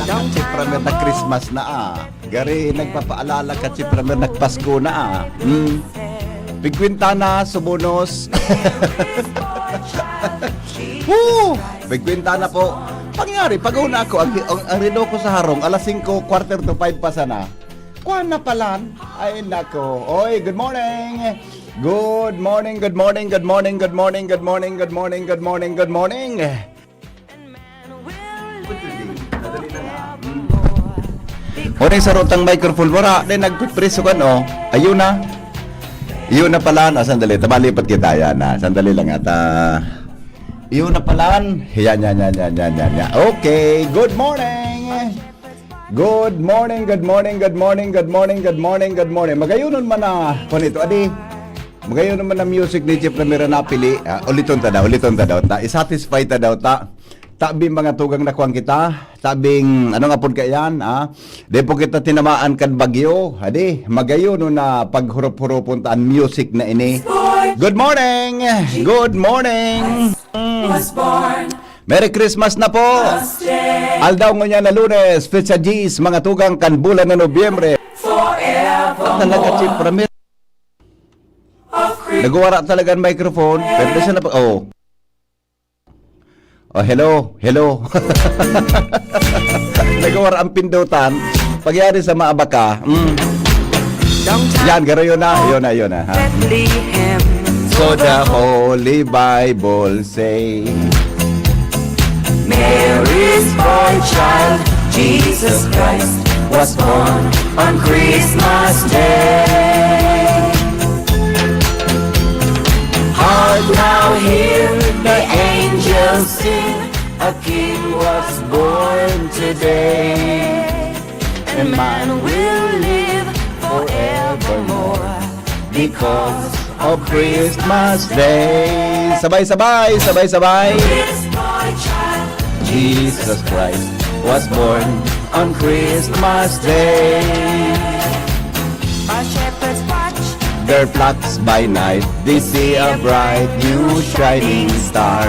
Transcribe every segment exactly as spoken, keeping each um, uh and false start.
Chipramer, nag-Christmas na, ah. Gari, nagpapaalala ka, Chipramer, nagpasko na, ah. Hmm. Pigkwintana, sumunos. Woo! Pigkwintana po. Pangyari, pag-una ako, ang, ang, ang relo ko sa harong, alas singko, quarter to five pa sana. Kuwan na palan. Ay, nako. Oy, good morning. Good morning, good morning, good morning, good morning, good morning, good morning, good morning, good morning. Morning sa rotang microphone. Wala, dahil nagpipriso ka, no? Ayun na. Yun na pala, no? Sandali, tabalipat kita, yan na. Sandali lang, at, ah, yun na pala. Yan, yan, yan, yan, yan, yan, yan. Okay, good morning. Good morning, good morning, good morning, good morning, good morning, good morning. Magayunon man na, kung ito, adi, magayunon man na music ni Chipramer na napili. Ah, uliton ta daw, uliton ta daw. Ta, isatisfy ta daw, ta. Tabi mga tugang na kuwang kita. Tabing, ano nga pod kaiyan, ah? Di po kita tinamaan kan bagyo. Adi, magayunon na paghurop-huropon ta an music na ini. Good morning! Good morning! Mm. Merry Christmas na po! Aldaw ngunyan na Lunes, petsa diyes, mga tugang kan bulan na Nobyembre. Talaga, Chipramer. Nagwawara talaga ang microphone. Pero di siya napa-, oh. Oh, hello, hello. Nagwawara ang pindutan. Pagyari sa maabaka. Mm. Yan, garo yun na, yun na, yun na, ha? Bethlehem. So the Holy Bible say, Mary's boy child, Jesus Christ, was born on Christmas Day. Hark now, hear the angels sing, a king was born today. And man will live forevermore because of Christmas Day. Sabay-sabay, sabay-sabay. This boy child, Jesus Christ, was born on Christmas Day. While shepherds watch their flocks by night, they see a bright new shining star.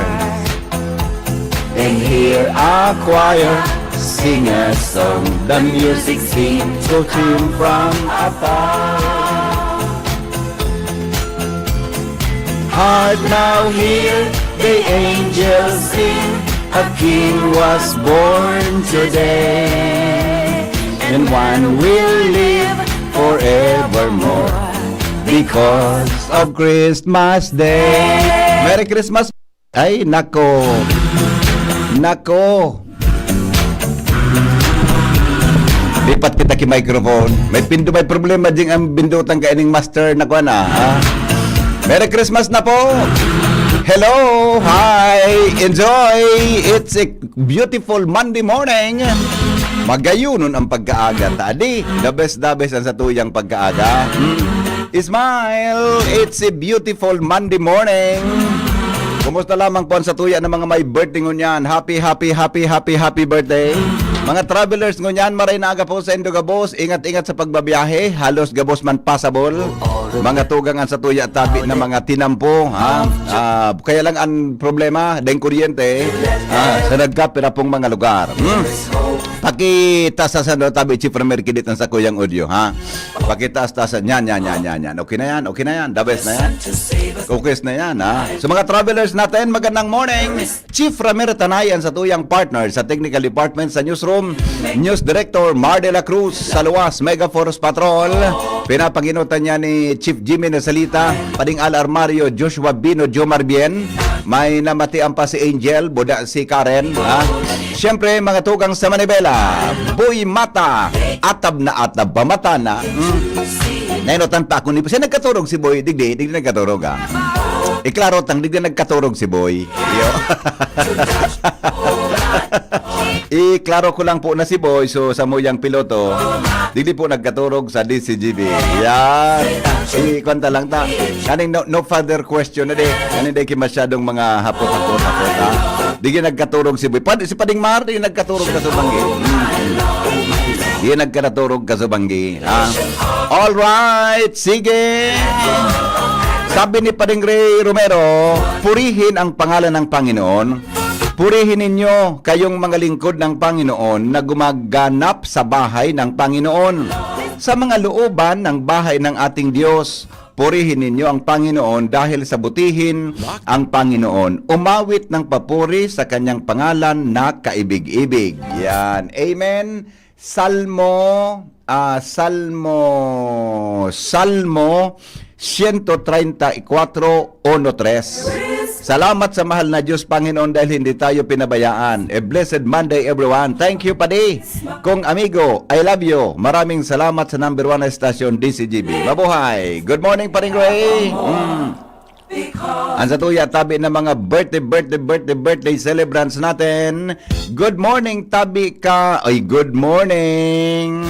And hear a choir sing a song, the music seems to come from afar. Hark now, hear the angels sing, a king was born today, and one will live forevermore because of Christmas Day. Merry Christmas! Ay, nako. Nako. Lipat kita ki microphone. May pindo, may problema ding ang bindutan ka ining master na kuwan, ah, ha? Merry Christmas na po. Hello. Hi. Enjoy. It's a beautiful Monday morning. Magayunon ang pagkaaga. Tadi, the best, the best ang satuyang pagkaaga. Hmm. Smile. It's a beautiful Monday morning. Kumusta lamang po ang satuya ng mga may birthday ngunyan? Happy, happy, happy, happy, happy birthday. Mga travelers ngunyan, maray na aga po sa indo gabos. Ingat-ingat sa pagbabiyahe. Halos gabos man pasabol. Mga tugang ang satuya tabi na mga tinampo, ha? Ah, kaya lang ang problema, deng kuryente, ah, sa nagkapira pong mga lugar. Hmm? Pakita sa sando tabi, Chief Ramirez, kidit ang sakuyang audio, ha? Pakita sa tasan. Yan, yan, yan, yan, yan. Okay na yan, okay na yan. The best na yan. Okay na yan, ha? So, mga travelers natin, magandang morning. Chief Ramir Tanay ang satuyang partner sa technical department sa newsroom. News Director Mar de la Cruz sa luwas, Mega Force Patrol. Pinapaginutan niya ni Chief Jimmy Nasalita, Pading Al Armario, Joshua Bino, Jomar Bien. May namatian pa si Angel, buda si Karen, ha? Siyempre, mga tugang sa Manibela, Boy Mata, atab na atab, pamata na. Hmm. Nainotan pa ako ni, siya nagkaturog si Boy, digdi, digdi nagkaturog, ha? Iklaro tang, digdi nagkaturog si Boy. Yo. Iklaro ko lang po na si Boy, so samuyang piloto, digdi po nagkaturog sa D C G B. Yan. Ikwan ta lang ta. Kaning no, no further question na di. Kaning di ki masyadong mga hapot-hapot, hapot, ha? Di ki nagkaturog si Boy. Pad-, si Pading Mar, di nagkaturog ka sa banggi. Di nagkaturog ka sa banggi, ha? Alright, sige. Sabi ni Pading Ray Romero, "Purihin ang pangalan ng Panginoon." Purihin ninyo kayong mga lingkod ng Panginoon na gumaganap sa bahay ng Panginoon, sa mga looban ng bahay ng ating Diyos. Purihin ninyo ang Panginoon dahil sa butihin ang Panginoon. Umawit ng papuri sa kanyang pangalan na kaibig-ibig. Yan. Amen. Salmo, ah, Salmo, Salmo siyento treinta y cuatro, uno, tres. Salamat sa mahal na Diyos, Panginoon, dahil hindi tayo pinabayaan. A blessed Monday, everyone. Thank you, Padi. Kong amigo, I love you. Maraming salamat sa number one na estasyon, D C G B. Mabuhay. Good morning, Paring Ray. Mm. Ang satuya, tabi ng mga birthday, birthday, birthday, birthday celebrants natin. Good morning, tabi ka. Ay, good morning.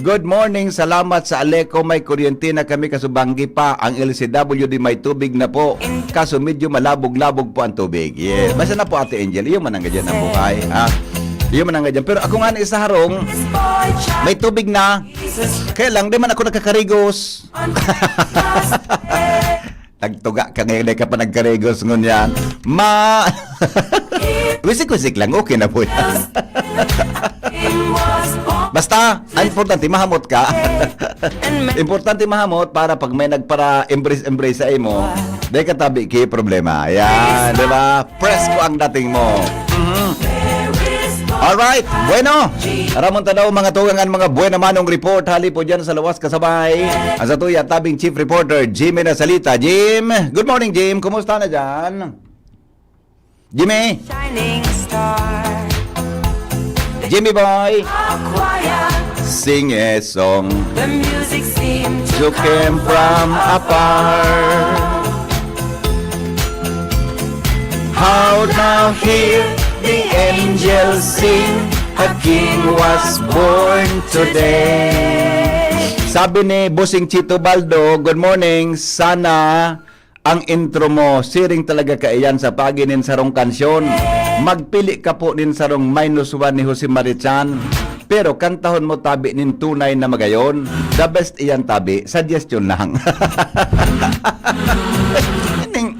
Good morning. Salamat sa Aleco, may kuryente na kami, kaso banggi pa. Ang L C W D may tubig na po. Kaso medyo malabog-labog po ang tubig. Yes. Basta na po, Ate Angel. Iyo man ang ganyan ang buhay. Ha? Iyo man ang ganyan. Pero ako nga na isa harong, may tubig na. Kaya lang, di man ako nagkakarigos. Nagtuga ka ngayon, di ka pa nagkarigos ngunyan. Ma... Wisik-wisik lang, okay na po yan. Basta, ang importante, mahamot ka. Importante mahamot para pag may nagpara-embrace-embrace sa imo, di ka tabi ki problema. Yan, di ba? Presko ang dating mo. Mhm. Alright, bueno. Ramon Tadao, mga tugang, ang mga buena manong report. Hali po dyan sa lawas kasabay. Ang satuya, tabing chief reporter, Jimmy Nasalita. Jim, good morning, Jim. Kumusta na dyan? Jimmy? Shining star. Jimmy boy. A choir. Sing a song. The music seemed to You came from afar. How now hear the angels sing, a king was born today. Sabi ni Bossing Chito Baldo, good morning, sana ang intro mo, siring talaga kaiyan sa pagi nin sarong kansyon. Magpili ka po nin sarong minus one ni Jose Marichan. Pero kantahon mo tabi nin tunay na magayon. The best iyan tabi. Suggestion lang. Ning,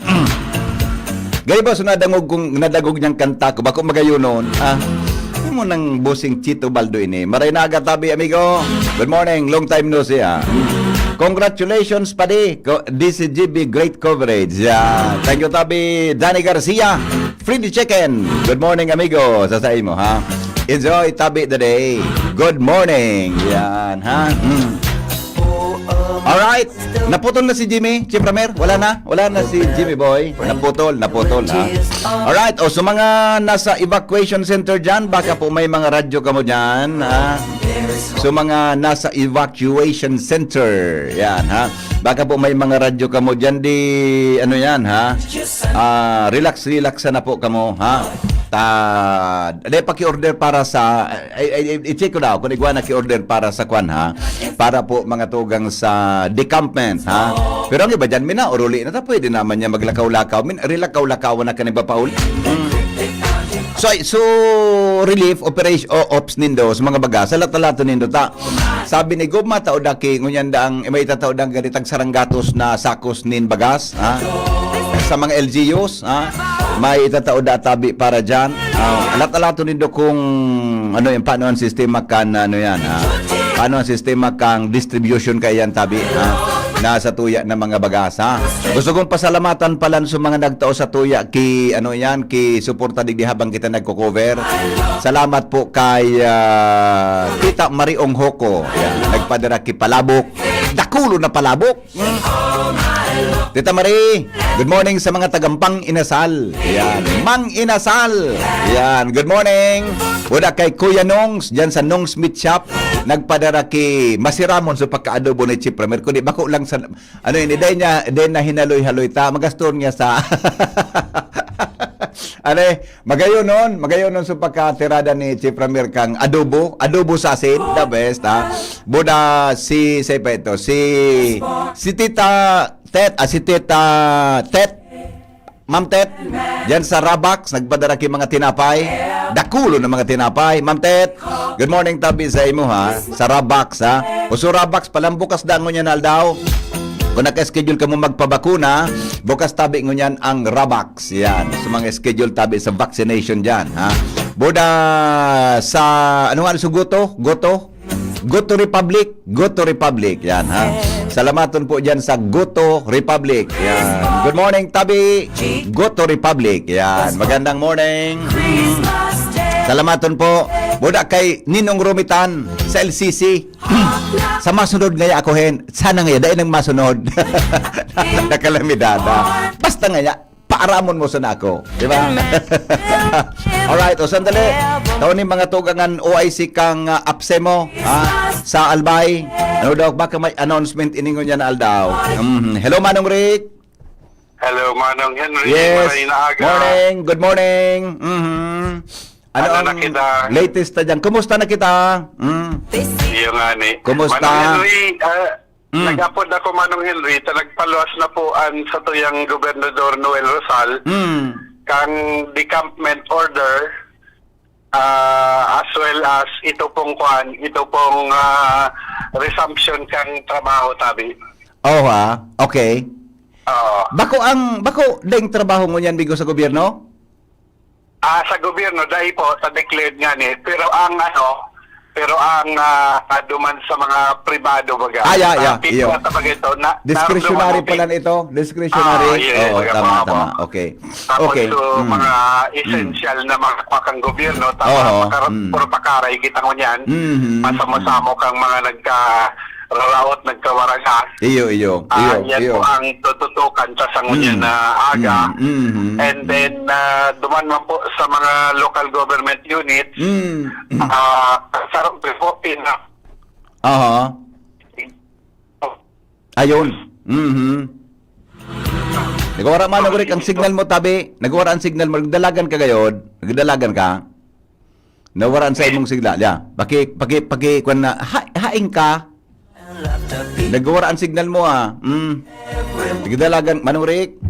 gani ba so nadangog kong, nadagog niyang kanta ko? Bako magayonon. Ah, ano mo nang Bossing Chito Baldo ini? Maray na aga tabi, amigo. Good morning. Long time no see, ah. Congratulations, padi. Ko-, D C G B, great coverage. Yeah. Thank you, tabi. Danny Garcia, Freddy Chicken. Good morning, amigo. Sa sa imo, ha? Enjoy, tabi, the day. Good morning. Yan, ha? Mm. Alright. Naputol na si Jimmy, Chief Ramer. Wala na. Wala na si Jimmy Boy. Naputol, naputol, ha? Alright. O, so mga nasa evacuation center dyan, baka po may mga radyo kamo dyan, ha? So mga nasa evacuation center, yan, ha? Baka po may mga radyo kamo dyan, di, ano yan, ha? Ah, relax, relax na po kamo, ha? Ta, di, paki-order para sa, ay, ay, ay, i-check ko daw kung igwa na ki-order para sa kwan, ha? Para po mga tugang sa decampment, ha? Pero ang iba dyan, mina, uruli na ta, pwede naman niya maglakaw-lakaw. Min, rilakaw-lakaw na kaniba pa uli. Hmm. So, so, relief operation, o ops nindo, sa mga baga, sa latalato nindo, ta, sabi ni Gob, matao daki, ngunyan daang, may tatao daang ganitag saranggatos na sakos nin bagas, ha? Sa mga L G Us, ha? May itatao da tabi para dyan. Ah, alat-alaton nindo kung ano yan, paano ang sistema kan, ano yan, ha? Paano ang sistema kang distribution kaya yan, tabi, ha? Na sa tuya ng mga bagas, ha? Gusto kong pasalamatan pala sa mga nagtao sa tuya ki, ano yan, ki suporta digdi habang kita nagko-cover. Salamat po kay, ah, Tita Marie Ong Hoko. Yan, nagpadara ki palabok. Dakulo na palabok. Tita Marie, good morning sa mga taga Mang Inasal. Yan, Mang Inasal. Yan, good morning. Wala kay Kuya Nongs, dyan sa Nongs Meat Shop. Nagpadara ki masiramon sa pagkaadobo ni Chief Ramir. Kundi bako lang sa, ano yun, dahil niya, dahil na hinaloy-haloy ta, magastor niya sa, ano eh, magayon nun, magayon nun sa pagkatirada ni Chief Ramir kang adobo, adobo sa asin, the best, ha? Buda si, sa pa ito, si, si Tita Tet, ah, si Tita Tet, Ma'am Tet, dyan sa Rabax, nagpadara ki mga tinapay. Dakulo na mga tinapay. Ma'am Tet, good morning, tabi sa imo, ha? Sa Rabax, ha? O so Rabax, palambukas dangon yan, aldaw. Kung naka-schedule kamo magpabakuna, bukas tabi ngunyan ang Rabax. Yan. Sa mga schedule tabi sa vaccination dyan, ha? Buda sa, ano nga, sa Goto? Goto? Goto Republic. Goto Republic. Yan, ha? Salamaton po dyan sa Goto Republic. Yan. Good morning, tabi. Goto Republic. Yan. Magandang morning. Salamaton po. Buda kay Ninong Romitan sa L C C. Sa masunod ngaya ako hen, sana ngaya, dai nang masunod. Nakalamidada. Basta ngaya, paaramon mo sana ako. Di ba? Alright, o sandali. Tao ni mga tugangan O I C kang uh, apse mo, ha? Sa Albay. Ano daw, baka may announcement iningon niya na aldaw. Mhm. Hello, Manong Rick. Hello, Manong Henry. Yes. Maray na aga. Morning. Good morning. Mhm. Ano, Ano na ang kita? latest na dyan? Kumusta na kita? Mm. Iyo nga ni. Kumusta? Manong Henry, ah, Mm. nag-apod ako, Manong Henry, ta nagpaluwas na po an satuyang Gobernador Noel Rosal, Mm. kang decampment order, ah, as well as ito pong kuan, ito pong ah, resumption kang trabaho, tabi. Oh ha? Okay. Oo. Bako ang, bako daing trabaho ngunyan, bigo sa gobyerno? Ah, sa gobyerno, dahil po, sa declared nga ni, pero ang ano, pero ang ah, duman sa mga pribado, baga. Ah, yeah, yeah, Sa people, iyo. Sa bagay ito, na, Discretionary na- pala ito. Discretionary. Ah, yes, Oo, yes, tama, opo, tama. opo. Okay. Tapos, Okay. so, Mm. mga essential na mga pakang gobyerno, tapos Oho, makara- mm. puro pakaray kita ko niyan. Mhm. Masamo-samo kang mga nagkararaot, nagkawaraga. Iyo, iyo. Iyo, Ah, yan iyo. po ang tututukan sa sangunyan Mm. na aga. Mm, mhm. And then, ah, duman man po sa mga local government units, Mm. ah, sa po, pina- Aha. Ayun. Mhm. Nagwara, Manong Rick, ang signal mo, tabi. Nagwara ang signal mo. Nagdalagan ka gayod. Nagdalagan ka. Nawara ang sa imong signal. Yeah. Paki, paki, paki, kwan na. Ha, haing ka. Nagwara ang signal mo, ah. Mm. Nagdalagan, Manong Rick.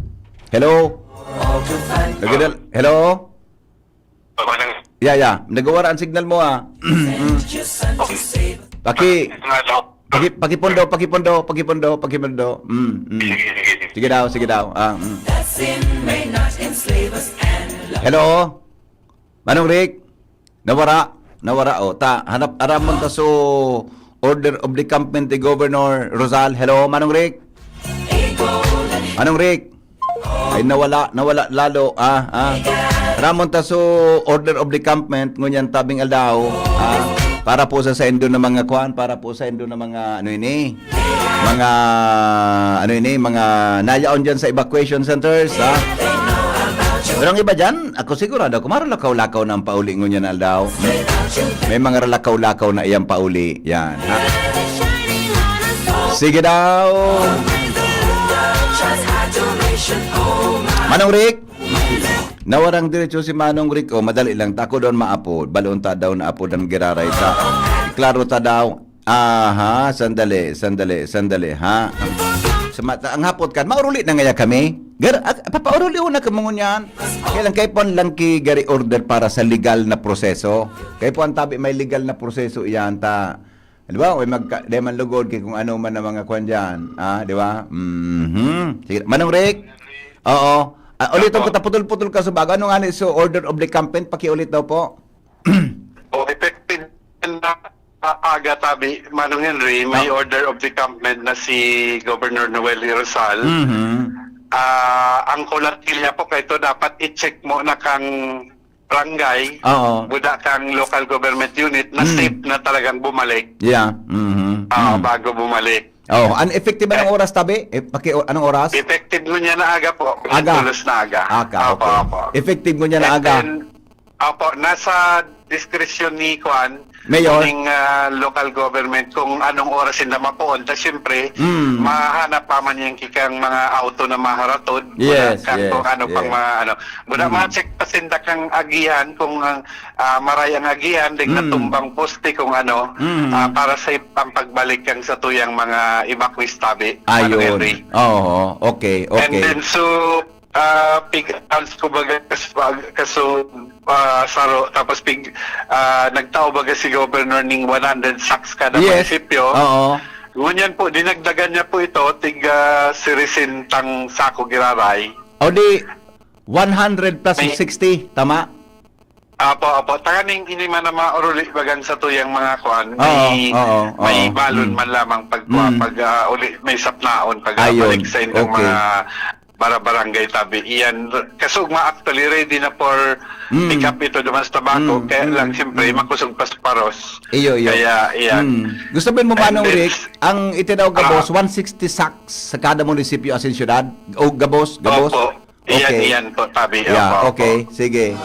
Hello? Nagdal, hello? Manong Yeah, yeah. Nagwara ang signal mo, ah. Mm. Paki, Nga, no? paki, pakipundo, pakipundo, pakipundo, pakipundo. Mm, mm. Sige, sige, sige. Sige daw, sige daw. Ah, mm. Hello? Manong Rick? Nawara? Nawara, oh. Ta, hanap, aramon ta so order of decampment ni Governor Rosal. Hello, Manong Rick? Manong Rick? Ay, nawala, nawala lalo. Ah, ah. Ramon ta so order of decampment, ngunyan tabing aldaw. Ah, para po sa saindo na mga kwan, para po sa saindo na mga, ano ini? Mga, ano ini? Mga nayaon dyan sa evacuation centers, ha? Pero ang iba dyan, ako sigurado, kung maralakaw-lakaw na ang pauli ngunyan aldaw. May mga ralakaw-lakaw na iyang pauli. Yan, ha? Sige daw. Manong Rick, nawarang diretso si Manong Rick. Oh, madali lang. Tako doon maapod. Balon ta daw na apod ang giraray ta. Klaro ta daw. Aha, sandali, sandali, sandali, ha? Sa mata, ang hapot kan, mauruli na ngaya kami. Gar, ah, papauruli una ka mga niyan. Kaya lang, kay po lang ki gari order para sa legal na proseso. Kay po ang tabi may legal na proseso iyan ta. Di ba? May magka, di man lugod kay kung ano man ang mga kwan dyan. Ah, di ba? Mhm. Sige, Manong Rick? Oo. Ah, ulitin ko, ta putol-putol ka sa bago. Ano nga ni, so order of decampment? Pakiulit daw po. O, effective na sa aga, tabi, Manong Henry, may Ah. order of decampment na si Governor Noel Rosal. Mhm. Ah, ang kulat niya po kay ito, dapat i-check mo na kang barangay, Oo. buda kang local government unit na Mm. safe na talagang bumalik. Yeah. Mhm. Ah, Mm. bago bumalik. Oh, an effective anong oras tabi? Eh, paki anong oras? Effective mo niya na aga po. Aga. Tulos na aga. Aga, Opo, okay. opo. Effective mo niya na And aga. then, opo, nasa diskresyon ni Kwan, Mayor? Ning ah, local government kung anong oras sila mapoon. Tapos siyempre, Mm. mahanap pa man yung kikang mga auto na maharatod. Yes, Wala kang yes, kung ano pang yes. mga ano. Muna Mm. ma-check pa sinda kang agihan kung ang ah, maray ang agihan, ding Mm. natumbang poste kung ano, Mm. ah, para sa ang pagbalik kang sa tuyang mga evacuees tabi. Manong Ayun. Henry. Oo, okay, okay. And then, so, ah, pig-announce ko baga kas-, kaso ah, saro, tapos pig, ah, nagtao baga si Governor ning one hundred sacks kada Yes. munisipyo. Oo. Ngunyan po, dinagdagan niya po ito, tig, ah, sirisintang sako giraray. O di, one hundred plus May sixty, tama? Apo, apo. Tanganing ini man ang mauruli bagan sa tuyang mga kuan. Oo, May, oo, may oo. balon Mm. man lamang pag, Mm. pag, ah, uli, may sapnaon pag, ah, Ayun. balik sa inyong Okay. mga barabarangay tabi. Iyan, kasugma actually ready na for Mm. pick up ito duman sa Tabaco. Mm, Kaya mm, lang, siyempre, mm. makusog pa sa paros. Iyo, iyo. Kaya, iyan. Mm. Gusto mo, And Manong then, Rick, ang itinaw gabos, ah. one sixty sacks sa kada munisipyo asin syudad? O gabos, gabos? Opo. Iyan, Okay. iyan po, tabi. Yeah, Opo, okay. opo. Sige.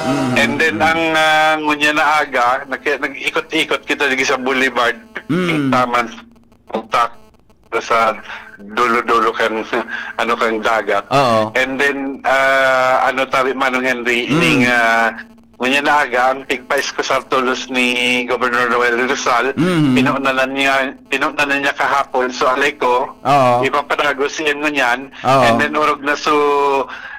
Mm, And then, mm. ang, ah, ngunya na aga, nag-, nag-ikot-ikot kita dito sa boulevard. Mm. Taman, punta sa dulo-dulo kan, ano, kan dagat. Oo. And then, ah, ano, tabi, Manong Henry, Mm. ining, ah, ngunya na aga, ang tigpa-excusar tolos ni Governor Noel Rizal, Mm. pinunanan niya, pinunanan niya kahapon. So, alay ko, Oo. ipapadagos iyan ngunyan. Oo. And then, orog na so,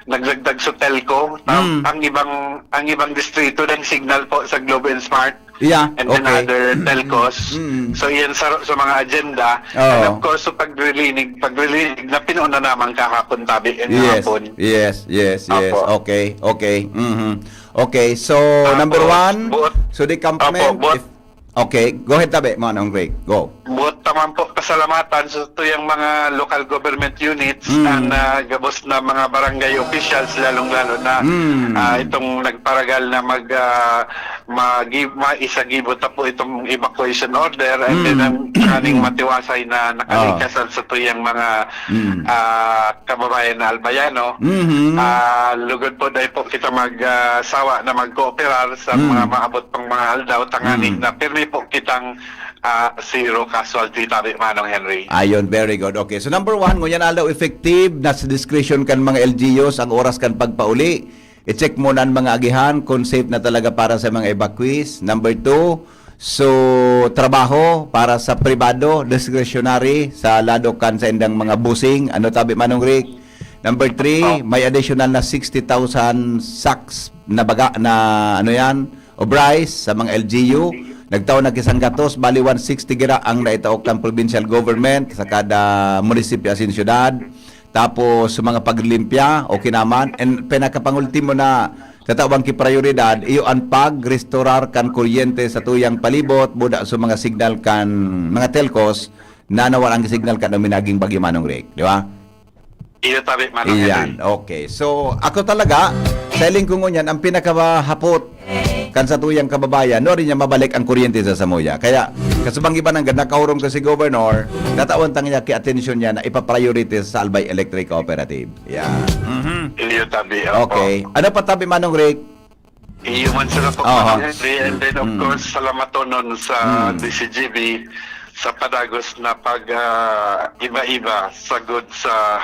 nagdagdag so telco. Tam-, Mm. ang ibang, ang ibang distrito, nang signal po sa Globe and Smart. Yeah, And then okay. other telcos. Mm. So, iyan sa, sa mga agenda. Oo. And of course, so paglilinig, paglilinig na pinuuna naman kahapon, tabi, ang Yes, hapon. yes, yes, yes. Apo. Okay, okay. Mhm. Okay, so, Tapos, number one, buot, so the apo, campment, buot. if, okay, go ahead, tabi, Manong Rick. Go. Buot naman po, pasalamatan sa tuyang mga local government units Mm. and, ah, gabos na mga barangay officials, lalong-lalo na, Mm. ah, itong nagparagal na mag, ah, magi-, maisagibo ta po itong evacuation order, and then Mm. ang kaning matiwasay na nakalikas Ah. sa tuyang mga, Mm. ah, kababayan na Albayano. Mhm. Ah, lugod po, dai po kita mag, ah, sawa na magkooperar sa Mm. mga maabot pang mga aldaw, tanganing Mm. na pirmi po kitang, ah, zero casualty, tabi, Manong Henry. Ayun, very good. Okay, so number one, ngunyan aldaw effective, nasa discretion kan mga L G Us ang oras kan pagpauli. I-check muna ang mga agihan kung safe na talaga para sa mga evacuees. Number two, so, trabaho para sa pribado, discretionary, sa lado kan saindang mga busing. Ano, tabi, Manong Rick? Number three, Opo. may additional na sixty thousand sacks na baga na, ano yan, of rice sa mga L G U. Nagtao na kisang gatos, bali one sixty gira ang naitaok ng provincial government sa kada munisipyo asin syudad. Tapos, sa mga paglimpya, okay naman. And pinakapangultimo na tatawan ki prayoridad, iyo an pag-restorar kan kuryente sa tuyang palibot, buda sa mga signal kan mga telcos na nawara ang signal kan minaging bagyo, Manong Rick, di ba? Iyo, tabi, Manong Iyan, Henry. okay. So, ako talaga, sa iling ko ngunyan, ang pinakahapot kan sa tuyang kababayan, no, rin niya mabalik ang kuryente sa samuya. Kaya, kasubang iba nanggad, nakahurom ko si Governor, natawan tang niya ki atensyon niya na ipa-priority sa Albay Electric Cooperative. Yeah. Mhm. Iyo, tabi, opo. Okay. Ano pa, tabi, Manong Rick? Iyo man sila po, Aha. Manong Henry, and then, of Mm. course, salamatonon sa Mm. D C G B sa padagos na pag, ah, iba-iba, sagod sa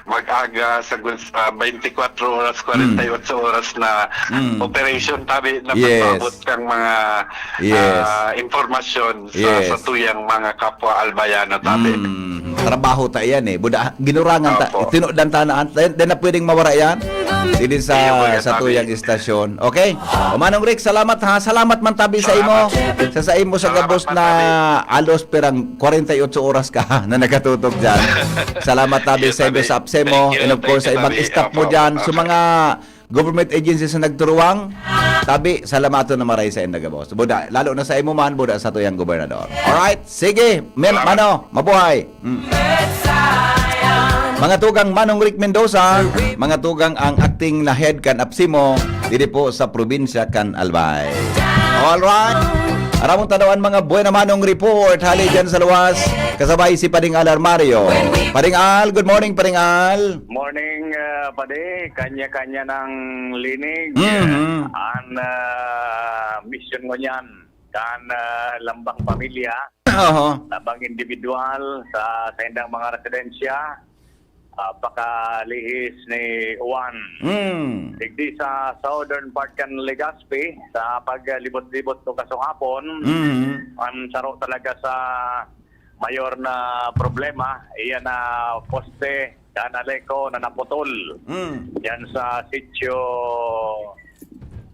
mag-aga, sagod sa twenty-four oras, Mm. forty-eight oras na Mm. operation, tabi, na Yes. pagpaabot kang mga, Yes. ah, impormasyon sa, Yes. sa tuyang mga kapwa Albayano, tabi. Mm. Trabaho ta yan eh. Buda, ginurangan ta, Opo. tinudan ta na, then, then na pwedeng mawara yan. Dili sa, Iyo, mga sa tabi. tuyang istasyon. Okay? O, Manong Rick, salamat ha. Salamat man tabi sa imo. Salamat. Sa, sa imo sa Salamat gabos man na tabi. alos pirang forty-eight oras ka na nakatutok dyan. Salamat tabi Iyo, sa imo tabi. sa apse mo. Thank you, And of course, thank sa you, ibang tabi. staff mo Opo. dyan. Sa mga government agencies na nagturuwang, tabi, salamaton na maray sa inda gabos. Buda, lalo na sa imo man, buda sa tuyang gobernador. Alright? Sige, men, Salamat. mano, mabuhay. Mm. Mga tugang Manong Rick Mendoza, mga tugang ang acting na head kan apse mo, diri po sa probinsya kan Albay. Alright. Aramon tanawan mga buena manong report, hali dyan sa luwas, kasabay si Pading Al Armario. Pading Al, good morning, Pading Al. Morning, ah, padi. Kanya-kanya ng linig. Mhm. An, ah, misyon ngunyan kan, ah, lambang pamilya, Oho. lambang individual sa saindang mga residensya, ah, pakalihis ni Juan. Mm. Digdi sa southern part kan Legazpi, sa paglibot-libot ko kasong hapon, Mhm. an saro talaga sa mayor na problema, iyan na poste kan Aleco na naputol. Mm. Yan sa sitio,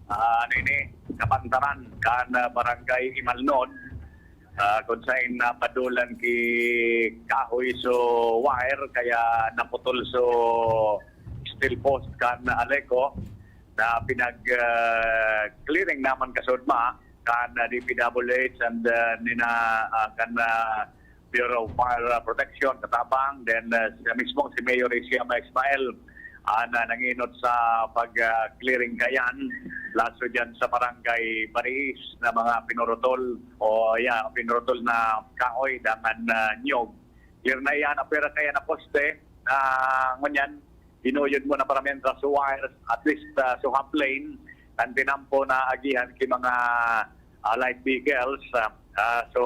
ah, ano ini, Kapantaran, kan, ah, Barangay Imalnod. Ah, kung saan napadulan ki kahoy so wire, kaya naputol so steel post kan Aleco na pinag, ah, clearing naman kasudma kan, ah, D P W H and, ah, nina, ah, kan, ah, Bureau of Fire Protection, katabang, then, ah, siya mismo si Mayor Isiama Ismael, ah, na nanginot sa pag, ah, clearing kayan, laso dyan sa barangay Bariis na mga pinurutol o, yeah, pinurutol na kahoy, dangan, ah, nyog. Clear na iyan, apwera kaya na poste, na ngunyan, inuyod mo na para mientras wires, at least, ah, so half lane, kan tinampo na agihan ki mga, ah, light vehicles, ah, ah, so,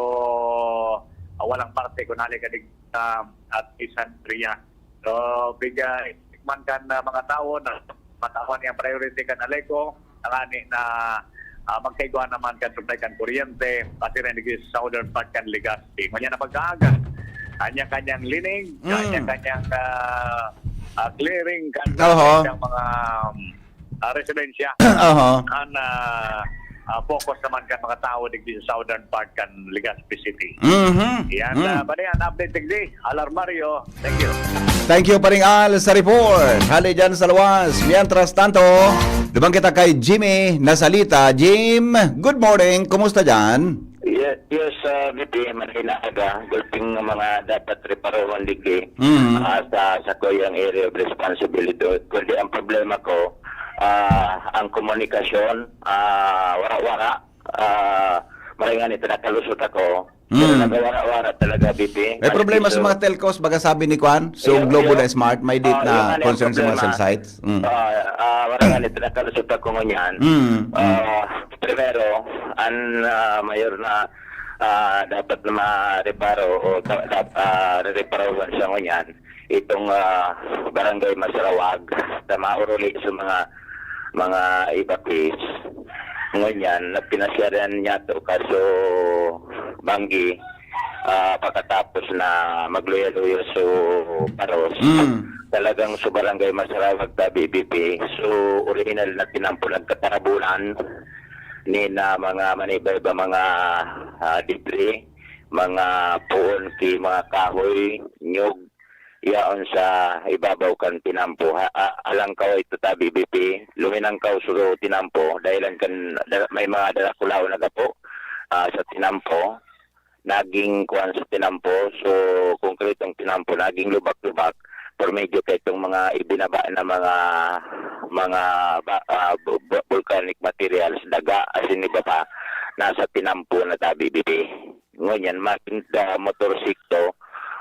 ah, walang parte kun hali ka dig-, ah, at Isandria. So, bigay man kan, ah, mga tawo na matawan niyang priority kan Aleco, tangani na, ah, magkaigwa naman kan supply kan kuryente, pati rin digdi sa southern part kan Legazpi. Ngunyan na pagkaaga, kanya-kanyang lining, Mm. kanya-kanyang, ah, ah, clearing kan Oho. kanyang mga, um, ah, residensya. Oho. Ang, ah, ah, focus naman kan mga tao digdi sa southern part kan Legazpi City. Mhm. Yan, Mm. ah, bali ang update digdi. Alarmario, thank you. Thank you, Paring Al, sa report. Hali dyan sa luwas. Mientras tanto, duman kita kay Jimmy Nasalita. Jim, good morning. Kumusta dyan? Ye-, yes, ah, B P, maray na aga. Gulping mga dapat reparohon digdi, Mm. ah, sa, sa kuyang area of responsibility. Kundi ang problema ko, ah, ang komunikasyon, ah, wara-wara. Ah, maray nga nito, nakalusot ako. Pero Mm. nagawara-wara talaga, B P. May Ano problema sa piso? mga telcos, baga sabi ni Kwan, so Iyo, Globo iyo. na Smart, may date Ah, na yun nga yung concern sa mga problema. cell sites. Mm. Ah, ah, maray nga nito, nakalusot ako ngunyan. Mm, mm. Ah, primero, ang, ah, mayor na, ah, dapat na mareparo o ta-, dap-, ah, rereparohan sa ngunyan, itong, ah, Barangay Masarawag, na mauruli sa mga, mga evacuees. Ngunyan, na pinasyaran niya to, kaso banggi, ah, pagkatapos na magluya-luya so paros, Mm. talagang sa Barangay Masarawag, tabi, B P. So, original na tinampo, nagkatarabunan ni na mga maniba-iba, mga, ah, debris, mga puon ki mga kahoy, nyog, yaon sa ibabaw kan tinampo. Ha, a-, alangkaw ito, tabi, B P. Luminangkaw sugo tinampo, dahilan kan, da-, may mga darakulaw na gapo, ah, sa tinampo. Naging kuwan sa tinampo. So, konkretong tinampo, naging lubak-lubak. Por medyo ka itong mga ibinaba na mga, mga ba-, ah, bu-, bu-, volcanic materials, daga, asin iba pa, nasa tinampo na, tabi, B P. Ngunyan, maging, ah, motorsiklo,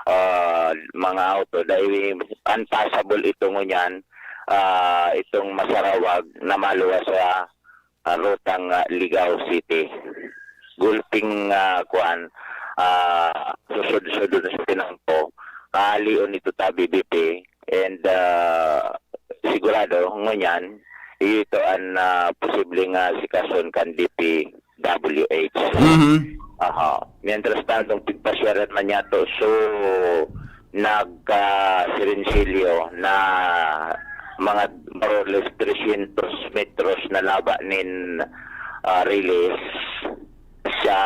ah, mga auto, dahil unpassable ito ngunyan, ah, itong Masarawag na maluwas sa, ah, rutang, ah, Ligao City. Gulping, ah, kuan, ah, susud-sudon sa tinampo, kaalion ito, tabi, B P, and, ah, sigurado, ngunyan, ito ang, ah, posibleng, ah, sikason kan D P W H. Mhm. Aha. Mientras tanto, pigpasyaran man niya to, so, nagkasirinsilyo na mga more or less trescientos metros na laba nin, ah, release sa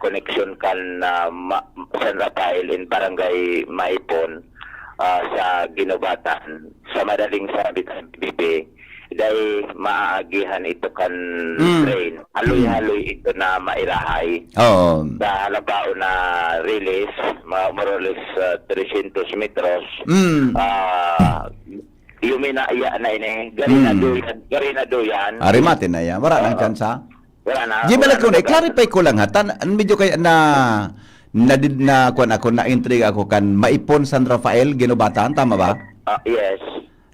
koneksyon kan, ah, Ma-, San Rafael in Barangay Maipon, ah, sa Guinobatan. Sa madaling sabi, B P, dahil maaagihan ito kan Mm. train. Haloy-haloy ito na mairahay. Oo. Sa halabaon na release, ma-, more or less, ah, trescientos metros, Mm. ah, luminaya na ini. Gari na Mm. duyan, gari na duyan. Ari, mati na yan. Wala nang Oo. tsansa. Wala na, Jimmy, wala alam ko na na, talaga. i-clarify ko lang, ha. Tan-, an medyo kaya na, na, na, kuwan ako, na-intriga ako kan Maipon, San Rafael, Guinobatan, tama ba? Ah, yes.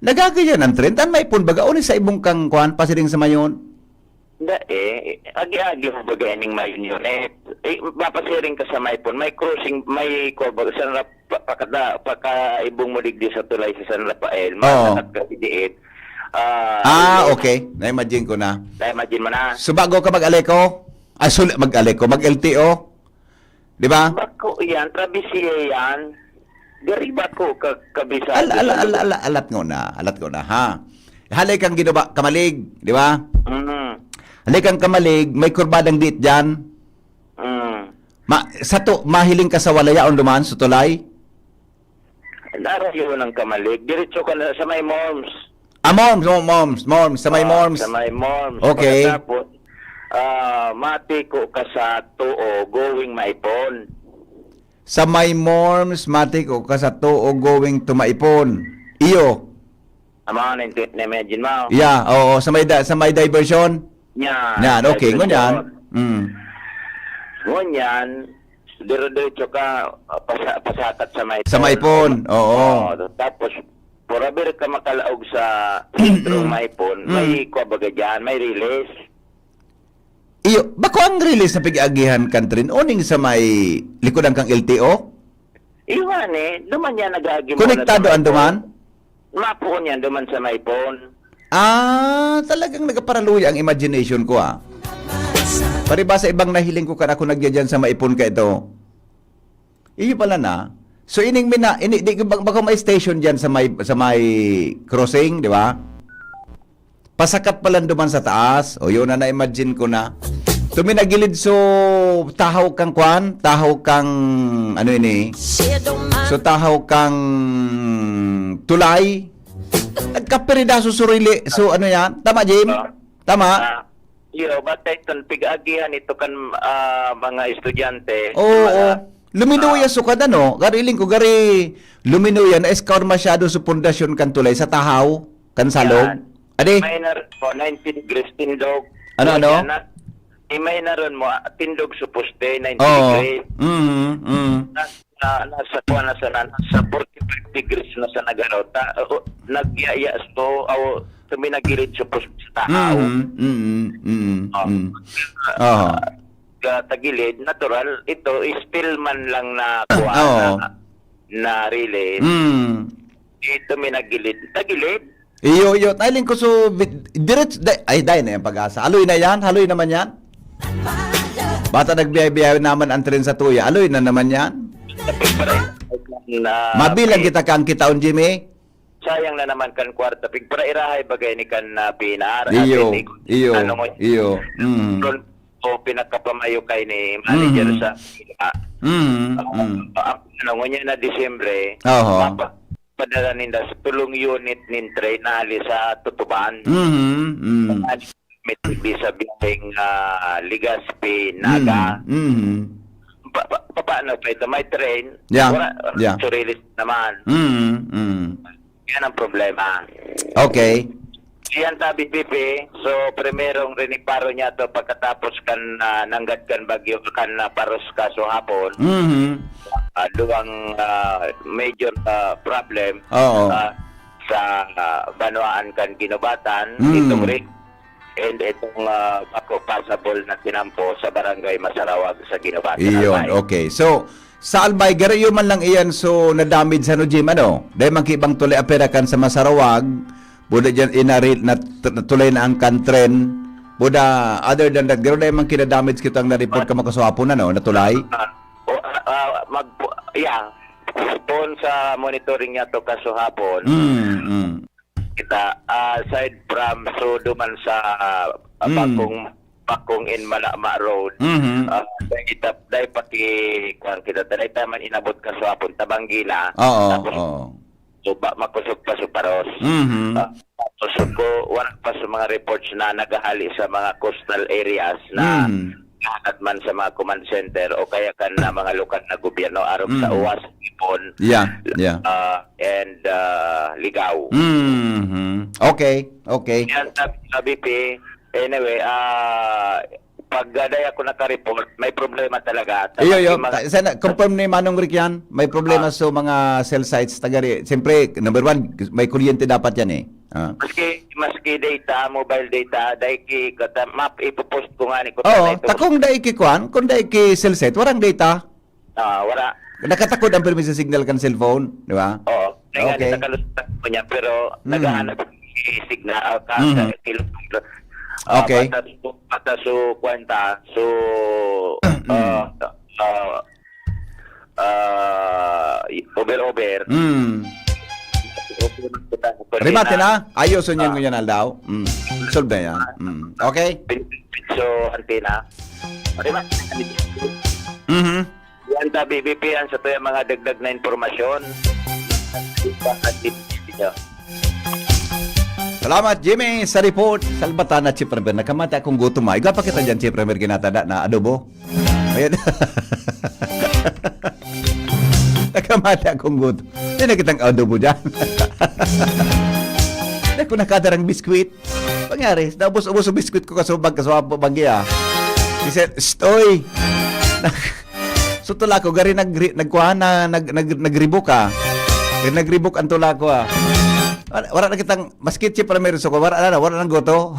Nagagayan ang tren. Tan Maipon, baga, o ni sa ibong kang, kuwan, pasiring sa Mayon? Da, eh, agi-agi mo baga ining Mayon unit? Eh, mapasiring ka sa Maipon. May crossing, may, kuwan, baga, San Raf-, pa-, pakada-, pakaibong mo digdi sa tulay sa San Rafael. Oo. Masakat ka didiit. Ah, Ah, ayun. okay. Na-imagine ko na. Na-imagine mo na. So, bago ka mag-Aleco, ah, suli-, mag-Aleco, mag-L T O, di ba? Bako yan, Traviesia yan. Gari bako ka, kabisado Al-, al-, sa al-, lugar. al-, alat ko na, alat ko na, ha? Halay kang Ginuba, Kamalig, di ba? Mm. Halay kang Kamalig, may kurbadang diit dyan. Mm. Ma, sato, mahiling ka sa Walayaon duman, sa tulay? Narayo ng Camalig. Diretso ka na sa may Morms. Ah, Morms, oh, Morms, Morms, sa may Ah, Morms. Sa may Morms. Okay. Pagkatapos, ah, matiko ka sa Tuo, going Maipon. Sa may Morms, matiko ka sa Tuo, going to Maipon. Iyo. Ang mga na-, na-imagine mo. Yeah, oo, sa may da, sa may diversion. Yan. Yan, okay, Diversion. ngunyan. Mm. Ngunyan, dire-diretso ka, ah, pasa, pasakat sa Maipon. Sa Maipon, oo. Oo, tapos, forever ka makalaog sa sentro Maipon, Mm. may kuha baga dyan, may release. Iyo, bako ang release na pig-agihan kan tren, uning sa may likodan kang L T O? Iwan eh, naman yan nag-aagi mo Konektado na sa ang duman? Maipon yan, duman sa Maipon. Ah, talagang nagparaluya ang imagination ko, ah. Paribasa ibang nahiling ko kan ako nagyadyan sa Maipon ka ito. Iyo pala na. So, ining mina, ini, di, bak-, bako may station dyan sa may, sa may crossing, di ba? Pasakat pala duman sa taas. O, yun na, na-imagine ko na. Tuminagilid, so, tahaw kang kwan, tahaw kang, ano ini? So, tahaw kang tulay. Nagkapiridaso surili. So, ano yan? Tama, Jim? Ah. Tama? Ah, iyo, basta iton, pig-agihan ito kan, ah, mga estudyante. Oo. Mga, Luminuya ah, sukad, ano? Gari iling ko, gari luminuya, na-scour masyado sa pundasyon kan tulay, sa tahaw, kan salog. Yan. Ade? Minor po, ninety degrees tindog. Ano, ano? Yan na, i-minor mo, ah, tindog sa poste, ninety Oo. degrees. Mm, mm. Nasa, nasa, kuha na sa, nasa forty-five degrees na sa nagano. Ta, o, nagyaya, so, aw, tuminagilid sa poste sa tahaw. Mm, mm, mm, Oh. mm. Oo. Katagilid, natural, ito, steel man lang na kuha Oo. na, na release. Mm. Ito, minagilid. Tagilid. Iyo, iyo. Tailing ko so, bit-, direct, di-, ay, dai na yung pag-asa. Aloy na yan? Haloy naman yan? Bata nagbiyahe-biyahe naman ang tren sa tuya. Aloy na naman yan? Sa pagparay na Mabilang kita kang kitaon, Jimmy? Sayang na naman kan kwarta. Pigparairahay bagay ni kan, ah, Pinar. Iyo, Atin, iyo, ano mo, iyo. Mm. Ron, o pinakapamayo kay ni manager Mhm. sa, ah, Mm, ah, mm. ah, ano, ngunyan na Disyembre, Oho. mapa-, padala ninda sa tulong unit nin train na hali sa Tutuban. Mhm, mm. May T V sa biyaheng, ah, Legazpi, Naga. Mm, mhm. Pa, pa, pa, paano pa ito? May train? Yeah, Wala, yeah. Surili naman. Mm, mm. Yan ang problema. Okay. Siyan ta, B P P. So, primerong riniparo niya to pagkatapos kan, ah, nanggad kan bagyo, kan, ah, Paros kaso hapon. Mhm. Ah, duwang, ah, major, ah, problem, Oo. ah, sa, ah, banwaan kan Guinobatan, Mm. itong rin, and itong, ah, bako passable na tinampo sa barangay Masarawag sa Guinobatan. Iyon, Albay. Okay. So, sa Albay, garo iyo man lang iyan, so, na-damage sa ano, Jim, ano? Dahil man kibang tulay aperakan sa Masarawag, buda dyan inari, nat-, natulay na ang kantren, buda, other than that, garo dahil man kinadamage kita ang na-report ka makasuhapon, ano, natulay? Ah, o, ah, ah, mag, yeah, phone sa monitoring niya to kaso hapon. Mm, mm. Kita, ah, aside from, so, duman sa, ah, Mm. Bakong, Bakong in Malama Road. Mhm. Ah, dahil ta-, dahil paki, kuwan kita, dahil tayo man inabot kaso hapon, Tabanggila. Oo, Tapos, oo. so, ba, makusog pa sa Paros. Mhm. Ah, tapos ko, wala pa sa mga reports na naghahali sa mga coastal areas na Mm. lahat man sa mga command center o kaya kan na mga lokal na gobyerno arog sa Mm. Uwas, Ipon, Yeah, yeah. ah, and, ah, Ligao. Mhm. Okay, okay. Yan, sabi, sabi, Pi, anyway, ah, pag, ah, dai ako naka-report, may problema talaga. Iyo, iyo. Yung mga Ta-, sana, confirm ni Manong Rick yan. May problema Ah. sa mga cell sites. Tagari. Siyempre, number one, may kuryente dapat yan eh. Ah. Maski, maski data, mobile data, dai ki, kata, map, ipopost ko nga ni ko. Oo, takong dai ki kwan, kung dai ki cell site, warang data. Ah, wala. Nakatakod ang permi sa signal kan cellphone, di ba? Oo. Kaya nga, Okay. nakalusot ko niya, pero Mm. naghahanap si signal, ah, ka, Mhm. sa kilometro. Ah, Okay. Basta su, basta su, kwenta, su, Mm. ah, ah, ah, over, over. Mm. Over, over, over, Remate na. na? Ayos, yun Ah. Ngunyan Aldaw. Mm. Solve na yan. Mm. Okay? Pin-, so, antena. Remate. Mhm. Yan ta, B B P, ang sa tuya mga dagdag na impormasyon. At tips niyo. Salamat, Jimmy, sa report. Salbatan na, Chief Premier. Nakamata akong gutom, ah. Igwa pa kita dyan, Chief Premier, ginatada na adobo. Ayan. Nakamata akong gutom. Hindi na kitang adobo dyan. Hindi ko nakadarang biskwit. Pangyari, naubos-ubos ang biskwit ko kasubag, kasubag, bagya. He said, "Stoy!" So, tula ko, gari nag, nagkuha na, nag, nag, nagribok, ah. Gari nagribok ang tula ko, ah. Wala, wala na kitang, maski Chief Ramirez ko, wala na, wala nang goto.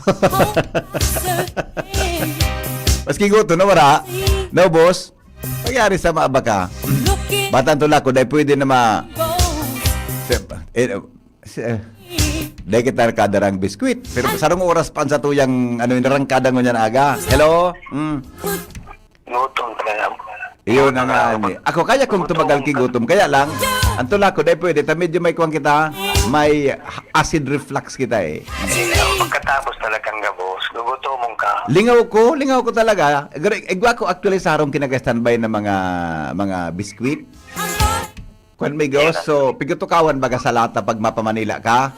Maski goto na wala. No, boss? Nangyari sa mga baka. Bata ang tula ko, dahil pwede na ma... Se, eh, se, dahil kita nakadarang biskwit. Pero sarong oras pa ang sa tuyang, ano, yung narangkada ngunyan aga. Hello? Mm. Gutom talaga. Iyo na nga ni. Ako, kaya kong tumagal ki gutom. Kaya lang, ang tula ko, dahil pwede, ta medyo may kuwan kita, may acid reflux kita eh. Pagkatapos talagang gabos, gugutomon ka. Lingaw ko, lingaw ko talaga. Gre- Igwa ko actually sa harong kinag-standby na mga mga biskwit. Kwan may gawas, so, pigtutukawan baga sa lata pag mapamanila ka?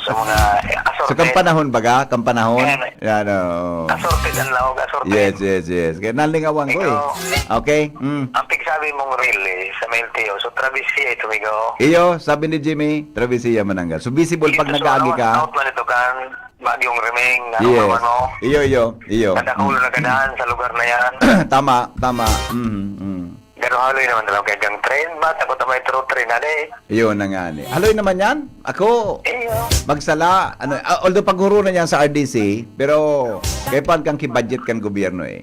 So, mga eh, So, assorted. Kang panahon baga? Kang panahon? Ayan, eh. Yan, oo. Assorted ang laog, assorted. Yes, yes, yes. Kaya nalingawan ko eh. Ikaw, Okay? Mm. ang pigsabi mong rally sa may L T O, so Traviesia ito, migo. Iyo, sabi ni Jimmy, Traviesia Mananggad. So, visible pag Ito, so, nag-aagi out, ka. Out man ito kan Bagyong Remeng, ano Yes. man, ano? Iyo, iyo, iyo. Kadakulo na ganahan sa lugar na yan. Tama, tama. Mm, mm. Pero haloy naman talaga kay gang train ba? Takot na may through train na eh. Iyo na nga ni. Haloy naman yan. Ako, Iyo. magsala. Ano, ah, although paghuro na yan sa R D C, pero kaipan kang kibudget kan gobyerno eh.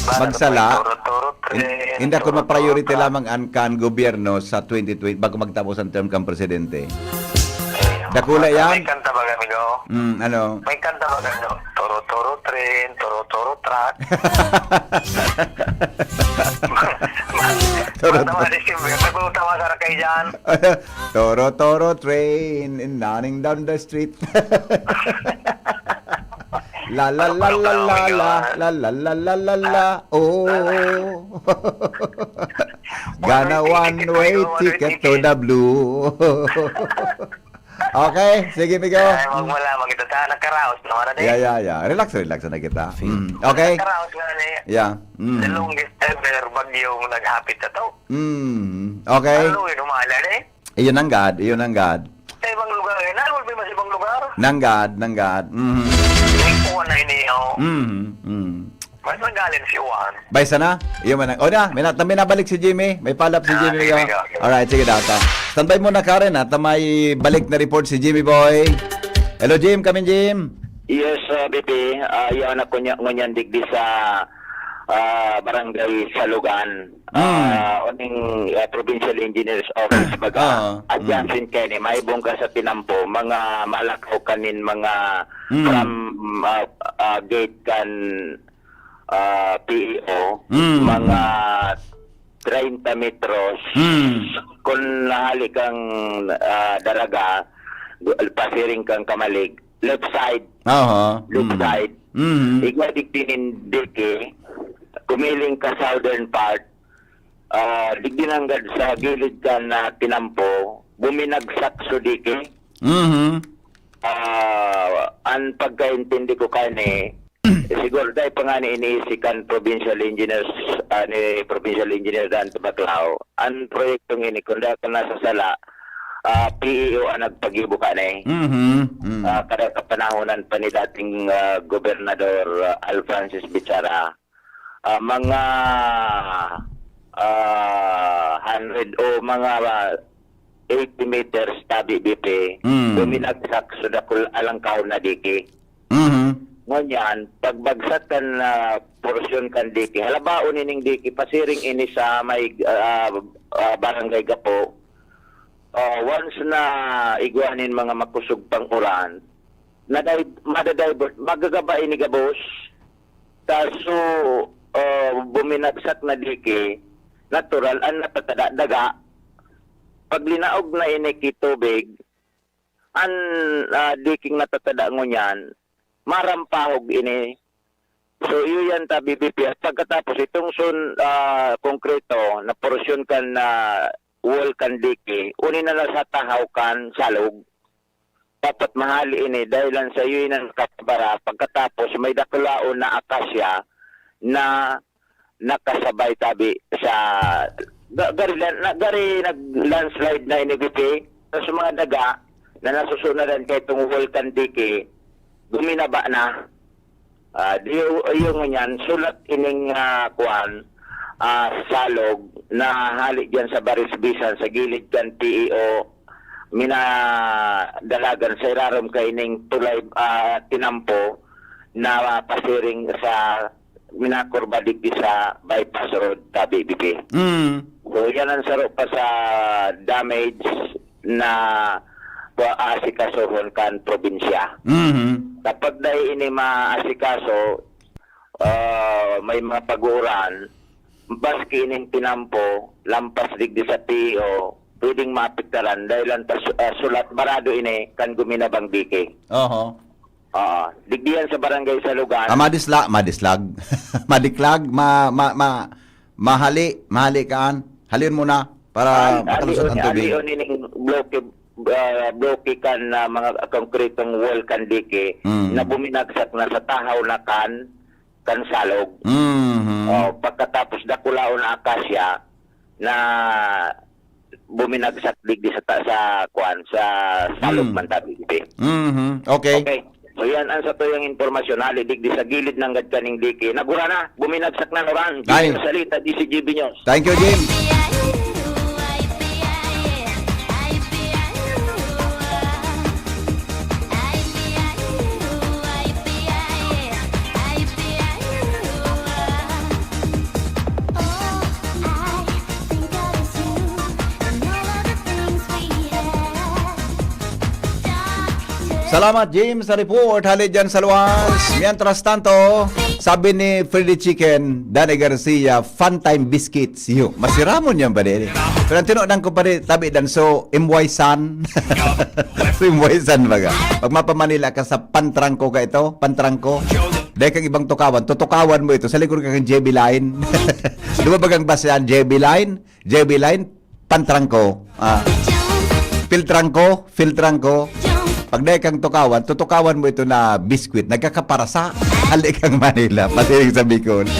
Ba, Magsala. Turo-turo train. Hindi ako turo-turo ma-priority truck. lamang an kan gobyerno sa twenty twenty bago magtapos ang term kan presidente. Iyo. Dakula May yan. kanta ba kami, go? Mm, ano? May kanta ba kami? Toro-toro train, toro-toro truck. Toro- Matawa ni Steve, nagpapatawa sa rakay dyan. Toro Toro train in running down the street. La la la la la la la la la la la la oh. Gonna one way ticket to the blue. Okay, sige, Migo. Ay, wag mo lamang ito. Sa nakaraos naman na Yeah, yeah, yeah. Relax, relax na kita. Mm. Okay? Nakaraos nga na eh. Yeah. Mm. The longest ever bagyong naghapit na to. Mm. Okay. Ang lungin, humala na eh. Iyon ang God, iyon ang God. Sa ibang lugar eh. Nalulbi mas ibang lugar. Nanggad, nanggad. Mhm. May kuha na ini, oh. Mhm. Mhm. Mas nagaling si Juan. Bay sana? Iyo man. O na, may, na, may nabalik si Jimmy. May follow-up si Ah, Jimmy. sige, Yo. sige, okay. Alright, sige daw. Standby muna, Karen, at may balik na report si Jimmy Boy. Hello, Jim. Kami, Jim. Yes, uh, B P. Uh, yan ako niya, ngunyan digdi sa ah, barangay Salugan. Mm. Ah, oning ah, Provincial Engineers Office baga. Ah, At mm. yan, sin Kenny, may bungga sa tinampo, mga malakaw kanin, mga Mm. from ah, ah, gate kan ah, P E O, Mm. mga treinta metros. Mm. Kung nahali kang ah, Daraga, pasiring kang Kamalig, left side, Aha. left Mm. side. Mm. Igwa digdi nin dike, kumiling ka southern part, ah, digdi nanggad sa gilid ka na tinampo, buminagsak so dike. Mhm. Ah, ang pagkaintindi ko kani, siguro dahil pa nga ni iniisi kan Provincial Engineers, ah, ni Provincial Engineer Dante Baclao, ang proyektong ini, kung dahil ka nasa sala, ah, P E O ang nagpagibo kani. Mhm. Mm. Ah, kada kapanahonan pa ni dating ah, Gobernador ah, Al Francis Bichara, ah, mga ah, hundred o mga ah, eighty meters tabi, B P, Mm. buminagsak sa dakul alangkaw na dike. Mhm. Ngunyan, pagbagsak kan ah, porsyon kan dike, halabaon ining dike, pasiring ini sa may ah, ah, barangay Gapo. Ah, once na igwa nin mga makusog pang uran, na di- madadivert, magagaba ini gabos. Kaso, ah, buminagsak na dike, natural, ang natatada, daga. Pag linaog na ini ki tubig, ang ah, diking natatada ngunyan, marampahog ini. So, iyo yan ta, B B P. At pagkatapos, itong sun, ah, konkreto na porsyon kan, ah, wall kan dike, uni na lang sa tahaw kan salog. Dapat mahali ini, dahil lang sa iyo na nakabara. Pagkatapos, may dakulaon na akasya na nakasabay tabi sa ga-, gari, na, gari nag-landslide na ini, B P. Tapos mga daga na nasusunadan kay itong wall kan dike, guminaba na. Ah, di, iyo ngunyan, sulat ining, ah, kuwan, ah, salog na hali diyan sa Barisbisan, sa gilid kan P E O, minadalagan sa irarom kaining tulay, ah, tinampo na pasiring sa minakurba digdi sa bypass road, tabi, B P. Mm. So, yan ang saro pa sa damage na aasikasohon kan probinsya. Mhm. Kapag dai ini maasikaso, ah, may mga pag-uuran, maski ining tinampo, lampas digdi sa P E O, pwedeng maapektaran dahil ang tas-, ah, sulat barado ini kan guminabang dike. Oho. Oo. Digdi yan sa barangay Salugan. Ah, madisla-, madislag. Madiklag, ma-, ma-, ma-, mahali, mahali kaan. Halin mo na para Ah, makalusot alion, ang tubig. Alion ining bloke, ah, bloke kan, ah, mga konkretong wall kan dike Mm. na buminagsak na sa tahaw na kan, kan salog. Mhm. Oh, pagkatapos dakulaon na akasya na buminagsak digdi sa ta-, sa kuwan, sa salog Mm. man tabi, B P. Mhm. Okay. Okay. So yan ang satuyang impormasyon, hali digdi sa gilid nanggad kaning dike. Nagura na, buminagsak na nuran. Ay. Jimmy Salita, D C G B News. Thank you, Jim. Salamat, Jim, sa report. Hali dyan sa luwas. Mientras tanto, sabi ni Freddy Chicken, Danny Garcia, Funtime Biscuits. Yo, masiramon yan, pare. Pero ang tinunan ko, pare, tabi dan, so, M Y San. So, M Y San, baga. Pag mapa-Manila ka sa Pantrangko ka ito, Pantrangko. Dahil kang ibang tukawan, tutukawan mo ito. Sa likod ka kang J B Line. Di ba bagang bus yan? J B Line? J B Line, Pantrangko. Ah. Piltrangko, Filtrangko. Pag dahil kang tukawan, tutukawan mo ito na biskwit. Nagkakaparasa. Hali kang Manila. Pasiring sa Bicol.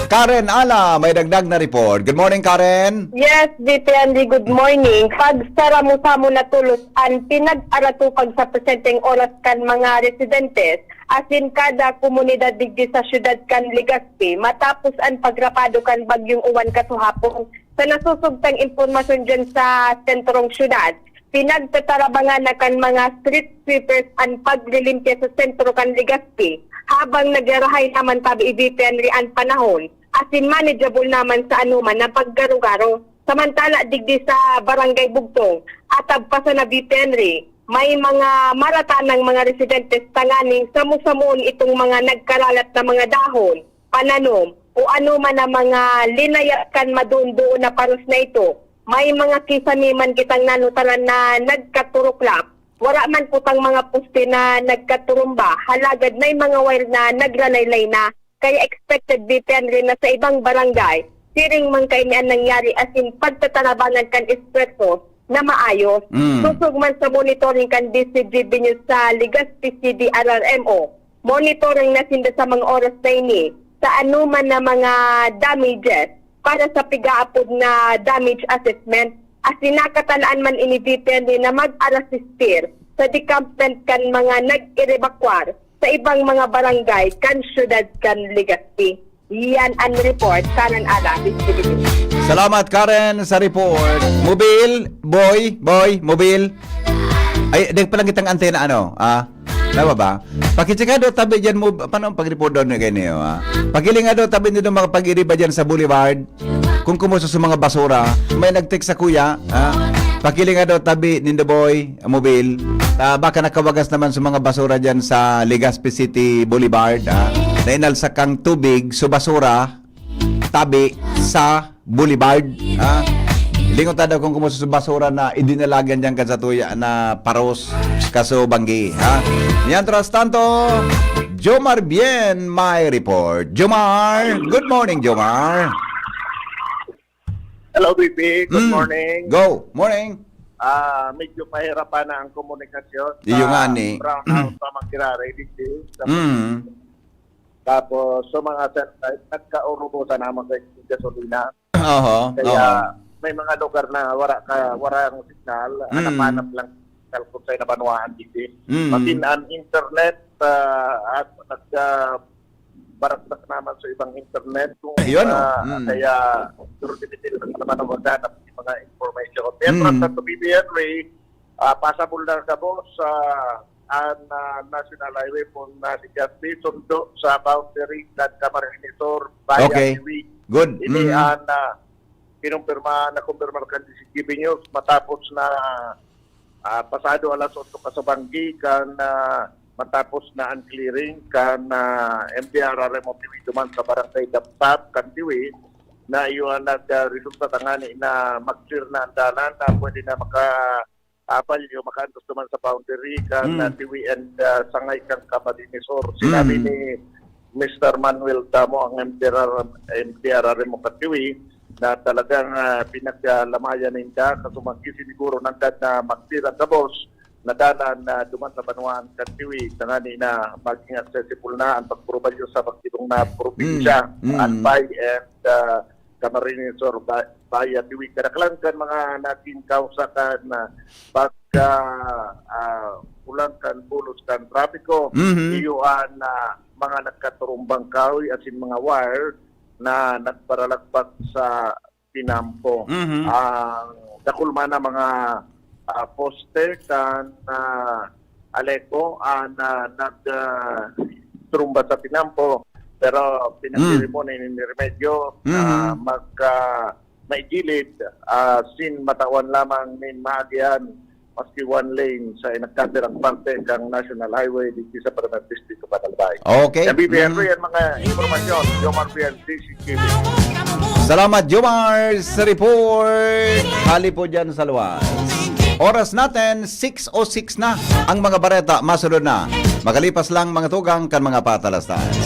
Karen Ala, may dagdag na report. Good morning, Karen. Yes, B P Andy, good morning. Pag sa Ramo-Samo na tulos an pinag-aratukag sa presenteng oras kan mga residentes, asin kada komunidad digdi sa siyudad kan Legazpi, matapos an pagrapado kan Bagyong Uwan kasuhapon. Sa nasusugtang impormasyon dyan sa sentrong siyudad, pinagtatarabangan na kan mga street sweepers an paglilimpya sa sentro kan Legazpi, habang nagrahay naman tabi ibi Henry an panahon, asin manageable naman sa anoman na paggaro-garo. Samantala, digdi sa Barangay Bugtong, atab pa sa Nabi Henry, may mga maratanang mga residentes tanganing samo-samoon itong mga nagkaralat na mga dahon, pananom, o anoman na mga linayap kan madoon-doon na paros na ito. May mga kisami man kitang nanutaran na nagkaturuklap. Wara man kutang mga poste na nagkaturumba, halagad may mga wire na nagralaylay na. Kaya expected, B P Henry, na sa ibang barangay, siring man kaini an nangyari asin pagtatarabangan kan esfuerso na maayos. Mm. Sosog man sa monitoring kan D C G B News sa Legazpi C D R R M O, monitoring na sinda sa mga oras na ini sa anoman na mga damages para sa pigaapod na damage assessment. Asin nakatalaan man ini, B P Henry, na mag-arasistir sa decampment kan mga nag-erebakwar sa ibang mga barangay kan siyudad kan Legazpi. Yan an report, Karen Ala, D C B News. Salamat, Karen, sa report. Mobil, boy, boy, mobil. Ay, di pa lang kitang antena, ano, ah, tama ba? Pakitsikado tabi dyan mo, paano ang pag-report doon na ganyan, ah? Pakiling nga daw tabi nito mga pag-iriba dyan sa Boulevard. Kung kumusta sa mga basura, may nag-text sa kuya, ha? Pakiling nga daw tabi ni The Boy, Mobil. Ah, baka nakawagas naman sa mga basura dyan sa Legazpi City Boulevard, ha? Na inalsa kang tubig, so basura, tabi sa Boulevard, ha? Lingon ta daw kung kumusta sa basura na idinalagan dyan ka sa tuya na paros, kaso banggi, ha? Mientras tanto, Jomar Bien may report. Jomar, good morning, Jomar. Hello, B P. Good Mm. morning. Go. Morning. Ah, medyo pahirapan na ang komunikasyon. Iyo nga ni. Brownout pa magkirari dito. Tapos, Mm. tapos sa mga cell site, nagkaurubo sa naman sa gasolina. Oho. Kaya Oho. may mga lugar na wala ka, wala ang signal. Mm. Hanap-hanap lang signal kung saan nabanwaan dito. Mm. Pati ang internet, ah, at nagka barakdak naman sa ibang internet. Kung, Ayun, oh. ah, Mm. Kaya, pero dinitil naman ang maghanap ng mga information. Pero Mm. sa B P N Ray, ah, pasabol na gabos sa ang ah, National Highway kung nasigas sundo sa boundary kan Camarines Sur, Bayan, Okay. Tiwi. Good. Ini Mm. ang ah, kinumpirma, nakumpirma kan D C T V News matapos na ah, pasado alas otso kasabanggi kan ah, matapos na ang clearing kan ah, M D R R M of Tiwi duman sa Barangay Daptap kan Tiwi na iyon nagresulta tangani na mag-clear na ang dalan na pwede na maka apal yung makaantos duman sa boundary kan Mm. ah, Tiwi and ah, Sangay kan Camarines Sur. Sinabi Mm. ni Mister Manuel Damo, ang M D R R, M D R R M of Tiwi, na talagang ah, pinaglamayan ninda, kasumanggi siniguro nanggad na magtira gabos na dalan na duman sa banwaan kan Tiwi, tangani na maging accessible na ang pagprubalyo sa pagtibong na probinsya, Mm. Mm. Albay and ah, Camarines Sur, Ba- Baya, Tiwi. Kadaklan kan mga naging kausa kan ah, pagka ah, kulang kan bulos kan trapiko, Mhm. iyo an ah, mga nagkaturumbang kahoy asin mga wire na nagparalagpak sa tinampo. Mhm. Ang dakul man na mga ah, poste kan ah, Aleco an ah, nag ah, trumba sa tinampo, pero pinagdiri Mm. mo na ininiremedyo Mhm. na magka maigilid ah, sin matawan lamang nin maagihan maski one lane sa nagkatirang parte kang National Highway dito sa Barangay Distrito Panalbay. Okay. Sa B P N Mm. yan mga impormasyon, Jomar P N C C T V. Salamat, Jomar, sa report. Hali po dyan sa luwas. Oras natin, six o six na. Ang mga bareta, masunod na. Makalipas lang mga tugang kan mga patalastas.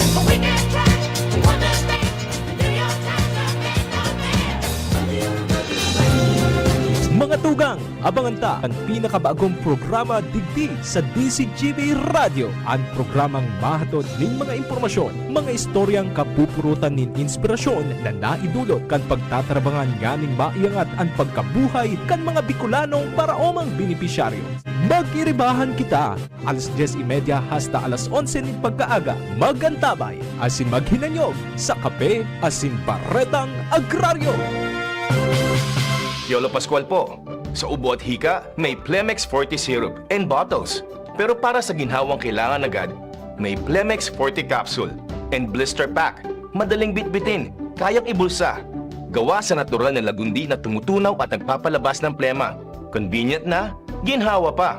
Mga tugang, abangan ta an pinakabagong programa digdi sa D C G B Radyo, an programang mahatod nin mga impormasyon, mga istoryang kapupurutan nin inspirasyon na naidulot kan pagtatarabangan nganing maiangat an pagkabuhay kan mga Bicolanong paraomang benepisyaryo. Mag-iribahan kita alas dyes y media hasta alas onse nin pagkaaga. Mag-antabay asin maghinanyog sa Kape asin Baretang Agraryo. Piolo Pascual po. Sa ubo at hika, may Plemex Forte Syrup and bottles. Pero para sa ginhawang kailangan agad, may Plemex Forte Capsule and Blister Pack. Madaling bitbitin, kayang ibulsa. Gawa sa natural na lagundi na tumutunaw at nagpapalabas ng plema. Convenient na, ginhawa pa.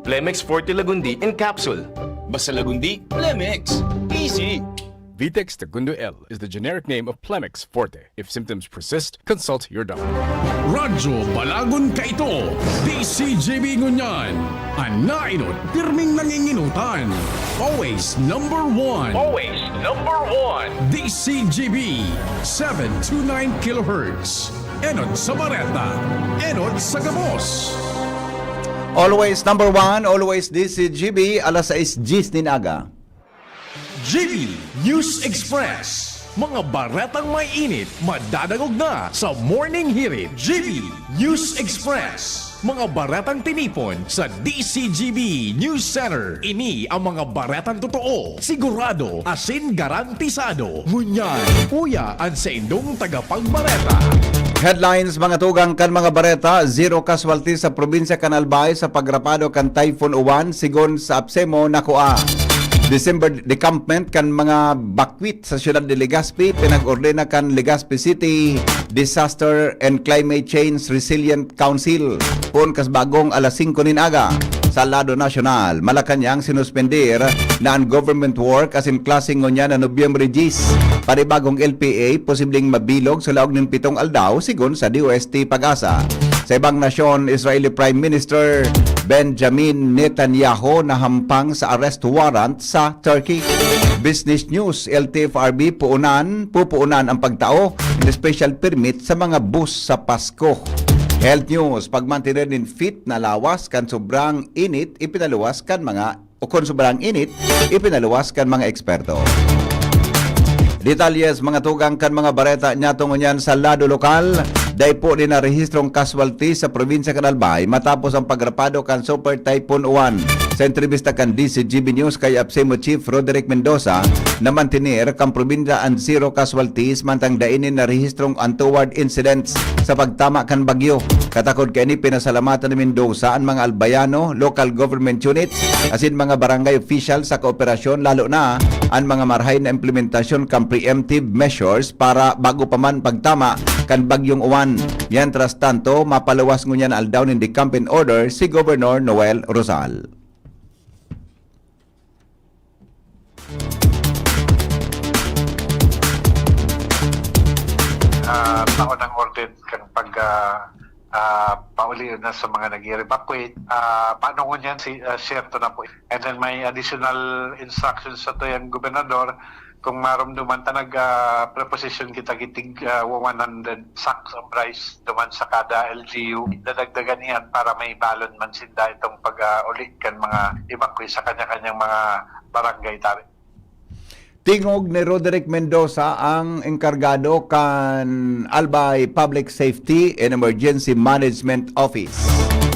Plemex Forte Lagundi in Capsule. Basta Lagundi, Plemex. Easy! Vitex Segundo L is the generic name of Plemex Forte. If symptoms persist, consult your doctor. Radyo Balagon Kaito, D C G B ngunyan. An nainot, pirming nanginginutan. Always number one. Always number one. D C G B, seven two nine kilohertz. Enot sa bareta, enot sa gabos. Always number one, always D C G B, alas sais diyes nin aga. G B News Express. Mga baretang may init, madadangog na sa Morning Hirit. G B News Express. Mga baretang tinipon sa D C G B News Center. Ini ang mga baretang totoo, sigurado, asin garantisado. Ngunyan, uya an saindong tagapagbareta. Headlines, mga tugang kan mga bareta, zero casualty sa probinsya kan Albay sa pagrapado kan Typhoon Uwan, sigon sa APSEMO, nakua. December decampment kan mga bakwit sa siyudad de Legazpi, pinag-ordena kan Legazpi City Disaster and Climate Change Resilient Council. Poon kas bagong alas singko nin aga. Sa lado nasyonal, Malacañang sinuspender na an government work asin klase ngunyan na Nobyembre diyes. Panibagong L P A posibleng mabilog sa laog nin pitong aldaw, sigon sa D O S T PAGASA. Sa ibang nasyon, Israeli Prime Minister Benjamin Netanyahu nahampang sa arrest warrant sa Turkey. Business News, L T F R B, puunan, pupuunan ang pagtao ng special permit sa mga bus sa Pasko. Health News, pagmantener nin fit na lawas kan sobrang init, ipinaluwas kan mga, o kon sobrang init, ipinaluwas kan mga eksperto. Detalye sa mga tugang kan mga bareta niyato ngunyan sa lado lokal. Dai po ni narehistrong casualty sa probinsya kan Albay matapos ang pagrapado kan Super Typhoon Uwan. Sa entrevista kan D Z G B News kay APSEMO Chief Roderick Mendoza, na mantener kan probinsya an zero casualties mantang dai ni narehistrong untoward incidents sa pagtama kan bagyo. Katakod kaini, pinasalamatan ni Mendoza an mga Albayano, local government units, asin mga barangay official sa kooperasyon, lalo na an mga marahay na implementasyon kan preemptive measures para bago pa man pagtama kan Bagyong Uwan. Mientras tanto, mapaluwas ngunyan na aldaw nin decampment order si Gobernador Noel Rosal. Ah, tao ng order kan pag, ah, ah, pauli na sa mga nag-evacuate. Ah, paano ngunyan si, ah, siyerto na po? And then may additional instructions sa tuyang gobernador kung marumduman ta nag, ah, preposition kita gitig, ah, one hundred sacks of rice duman sa kada L G U. Dadagdagan iyan para may balon man sinda itong pag, ah, uli kan mga evacuee sa kanya-kanyang mga barangay, tari. Tingog ni Roderick Mendoza, ang engkargado kan Albay Public Safety and Emergency Management Office.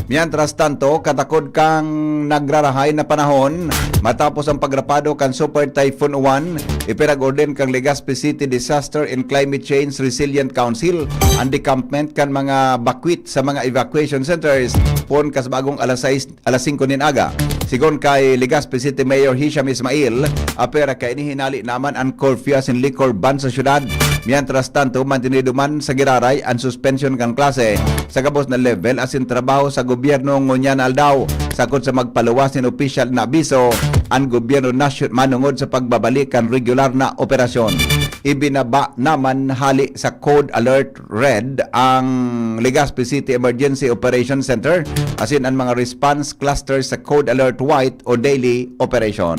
Mientras tanto, katakod kan nagrarahay na panahon, matapos ang pagrapado kan Super Typhoon Uwan, ipinag-order kan Legazpi City Disaster and Climate Change Resilient Council ang decampment kan mga bakwit sa mga evacuation centers poon kas bagong alas sais alas singko nin aga. Sigon kay Legazpi City Mayor Hisham Ismail, apwera kaini hinali naman an curfew asin liquor ban sa syudad. Mientras tanto, mantinido man sa giraray an suspension kan klase sa gabos na level asin trabaho sa gobyerno ngunyan na aldaw. Sakot sa magpaluwas nin opisyal na abiso, an gobyerno nasyon manungod sa pagbabalik kan regular na operasyon. Ibinaba naman hali sa Code Alert Red ang Legazpi City Emergency Operation Center asin an mga response cluster sa Code Alert White o daily operation.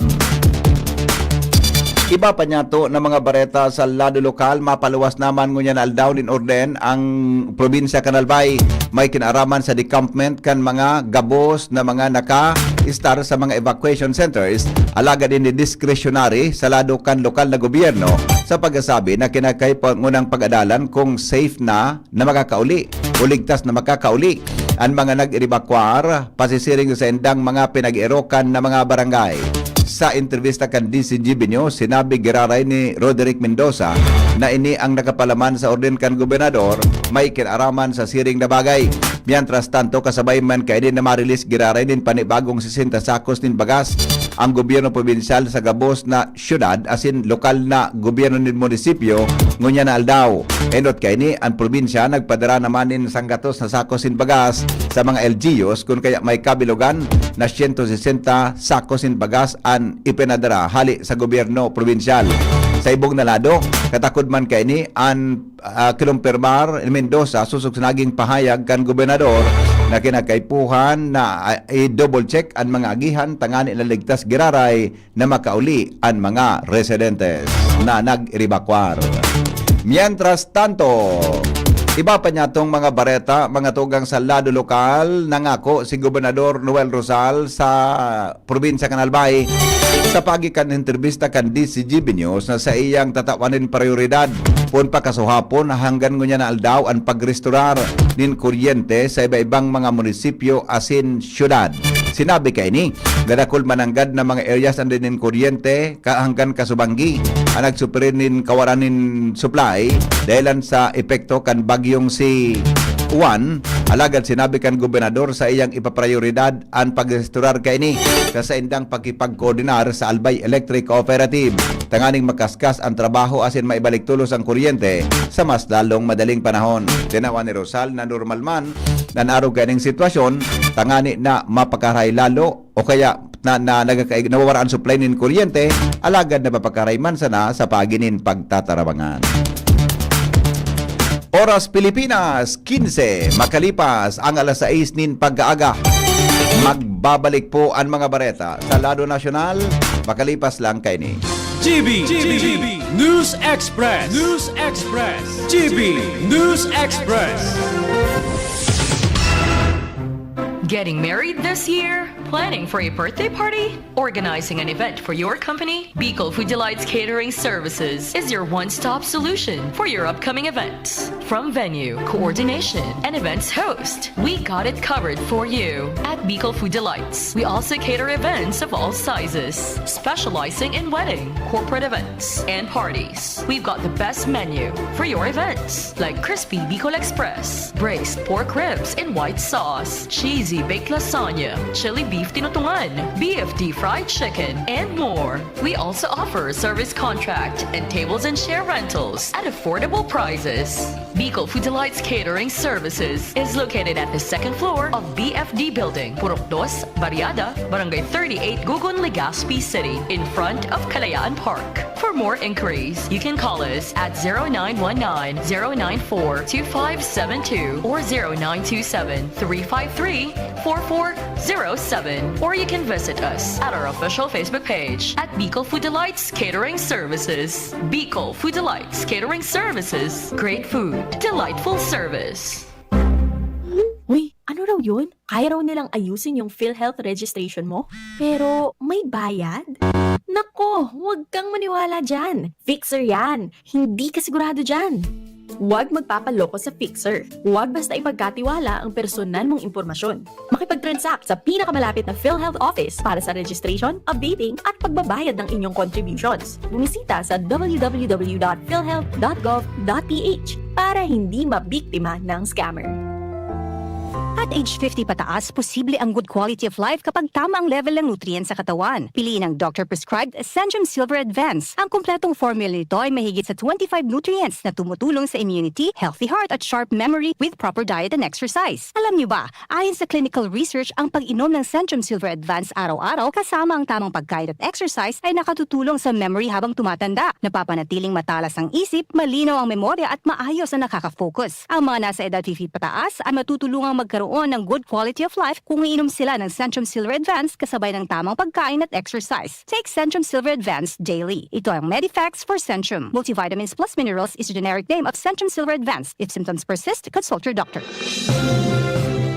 Iba pa niyato na mga bareta sa lado lokal, mapaluwas naman ngunyan na aldaw nin orden ang probinsya kan Albay. May kinaaraman sa decampment kan mga gabos na mga naka-estar sa mga evacuation centers, alagad ini discretionary sa lado kan lokal na gobyerno sa pagkasabi na kinakaipuhan ngunang pag-adalan kung safe na na makakauli o ligtas na makakauli an mga nag-evakuar pasisiring sa indang mga pinag-eerokan na mga barangay. Sa entrevista kan D Z G B News, sinabi giraray ni Roderick Mendoza na ini ang nakapalaman sa orden kan gobernador, may kinaraman sa siring na bagay. Mientras tanto, kasabay man kaini na ma-release giraray nin panibagong sesenta sakos nin bagas ang gobyerno probinsyal sa gabos na syudad asin lokal na gobyerno nin munisipyo ngunyan na aldaw. Enot kaini, an probinsya nagpadara naman nin sanggatos na sakos nin bagas sa mga L G Us, kun kaya may kabilogan na siyento sesenta sakos nin bagas an ipinadara hali sa gobyerno probinsyal. Sa ibong na lado, katakod man kaini an, ah, kinumpirmar ni Mendoza sosog sa naging pahayag kan gobernador na kinakaipuhan na, ah, i-double check an mga agihan tangani na ligtas giraray na makauli an mga residentes na nag-evakuar. Mientras tanto, iba pa niyatong mga bareta, mga tugang sa lado lokal, nangako si Gobernador Noel Rosal sa probinsya kan Albay sa paagi kan entrevista kan D Z G B News na saiyang tatawan nin prioridad poon pa kasuhapon hanggan ngunyan na aldaw an pagrestorar nin kuryente sa iba-ibang mga munisipyo asin syudad. Sinabi kaini, gadakul mananggad na mga areas an nin kuryente ka hanggan kasubanggi an nagsuperir nin kawaran nin supply dahilan sa epekto kan bagyong si Juan. Alagad sinabi kan gobernador sa iyang ipaprioridad an pagrestorar kaini sa saindang pakipagkoordinar sa Albay Electric Cooperative tanganing makaskas an trabaho asin maibalik tolos ang kuryente sa mas lalong madaling panahon. Tinawan ni Rosal na normal man na naarog kaining sitwasyon tangani na mapakaharay lalo o kaya na, na nagkakaig-, nawawara an supply nin kuryente, alagad napapakaharay man sana sa paagi nin pagtatarabangan. Oras Pilipinas, kinse, makalipas ang alas sais nin pagkaaga. Magbabalik po an mga bareta sa lado nasyonal, makalipas lang kaini. G B, G B, News Express, News Express, G B News Express. Getting married this year? Planning for a birthday party? Organizing an event for your company? Bicol Food Delights Catering Services is your one-stop solution for your upcoming events. From venue, coordination, and events host, we got it covered for you. At Bicol Food Delights, we also cater events of all sizes, specializing in wedding, corporate events, and parties. We've got the best menu for your events, like crispy Bicol Express, braised pork ribs in white sauce, cheesy baked lasagna, chili beef tinutungan, B F D fried chicken, and more. We also offer service contract and tables and chair rentals at affordable prices. Bicol Food Delights Catering Services is located at the second floor of B F D Building, Purok Dos, Barriada, Barangay thirty-eight, Gugun, Legazpi City, in front of Kalayaan Park. For more inquiries, you can call us at zero nine one nine, zero nine four, two five seven two or zero nine two seven, three five three, four four zero seven, or you can visit us at our official Facebook page at Bicol Food Delights Catering Services. Bicol Food Delights Catering Services. Great food, delightful service. Uy, ano raw yun? Kaya raw nilang ayusin yung PhilHealth registration mo? Pero may bayad? Nako, huwag kang maniwala dyan. Fixer yan. Hindi ka sigurado dyan. Huwag magpapaloko sa fixer. Huwag basta ipagkatiwala ang personal mong impormasyon. Makipag-transact sa pinakamalapit na PhilHealth office para sa registration, updating, at pagbabayad ng inyong contributions. Bumisita sa w w w dot philhealth dot gov dot p h para hindi mabiktima ng scammer. At age fifty pataas, posible ang good quality of life kapag tama ang level ng nutrients sa katawan. Piliin ang doctor-prescribed Centrum Silver Advance. Ang kumpletong formula nito ay mahigit sa twenty-five nutrients na tumutulong sa immunity, healthy heart, at sharp memory with proper diet and exercise. Alam niyo ba, ayon sa clinical research, ang pag-inom ng Centrum Silver Advance araw-araw kasama ang tamang pagkain at exercise ay nakatutulong sa memory habang tumatanda. Napapanatiling matalas ang isip, malinaw ang memorya at maayos ang nakaka-focus. Ang mga nasa edad fifty pataas ay matutulungang magkaroon ng good quality of life kung iinom sila ng Centrum Silver Advance kasabay ng tamang pagkain at exercise. Take Centrum Silver Advance daily. Ito ang Medifax for Centrum. Multivitamins plus minerals is a generic name of Centrum Silver Advance. If symptoms persist, consult your doctor.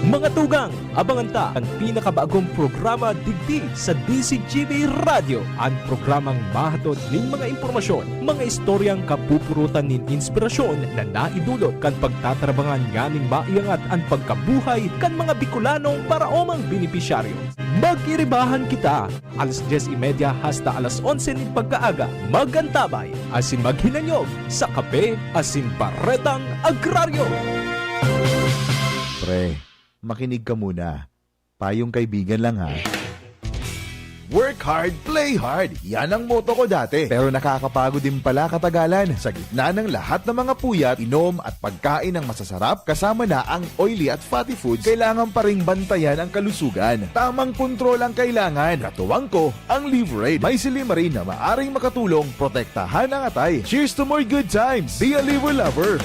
Mga tugang, abangan ta an pinakabagong programa digdi sa D Z G B Radyo, an programang mahatod nin mga impormasyon, mga istoryang kapupurutan nin inspirasyon na naidulot kan pagtatarabangan nganing maiangat an pagkabuhay kan mga Bicolanong paraomang benepisyaryo. Mag-iribahan kita alas dyes y media hasta alas onse nin pagkaaga. Mag-antabay asin maghinanyog sa Kape asin Baretang Agraryo. Pre, makinig ka muna. Payong kaibigan lang, ha. Work hard, play hard. Yan ang motto ko dati. Pero nakakapagod din pala katagalan. Sa gitna ng lahat ng mga puyat, inom at pagkain ng masasarap, kasama na ang oily at fatty foods, kailangan pa ring bantayan ang kalusugan. Tamang kontrol ang kailangan. Katuwang ko, ang Liverade. May silymarin na maaring makatulong protektahan ang atay. Cheers to more good times! Be a Liver Lover!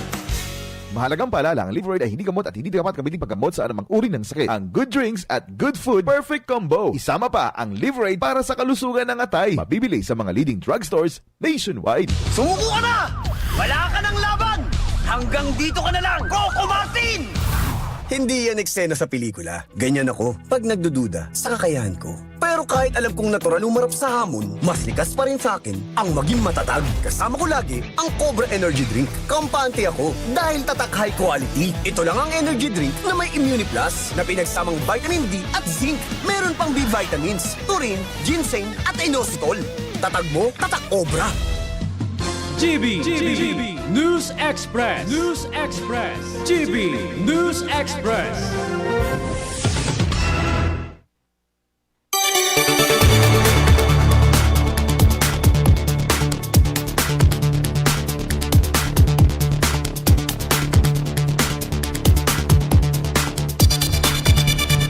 Mahalagang paalala, ang Liverade ay hindi gamot at hindi dapat gamitin paggamot sa anumang uri ng sakit. Ang good drinks at good food, perfect combo. Isama pa ang Liverade para sa kalusugan ng atay. Mabibili sa mga leading drugstores nationwide. Sumuko ka na! Wala ka ng laban! Hanggang dito ka na lang, Coco Martin! Hindi yan eksena sa pelikula. Ganyan ako pag nagdududa sa kakayahan ko. Pero kahit alam kong natural umarap sa hamon, mas likas pa rin sa akin ang maging matatag. Kasama ko lagi ang Cobra Energy Drink. Kampante ako dahil tatak, high quality. Ito lang ang energy drink na may Immune Plus na pinagsamang vitamin D at zinc. Meron pang B vitamins, taurine, ginseng at inositol. Tatag mo, tatak Cobra! G B, G B News Express, News Express, G B News Express.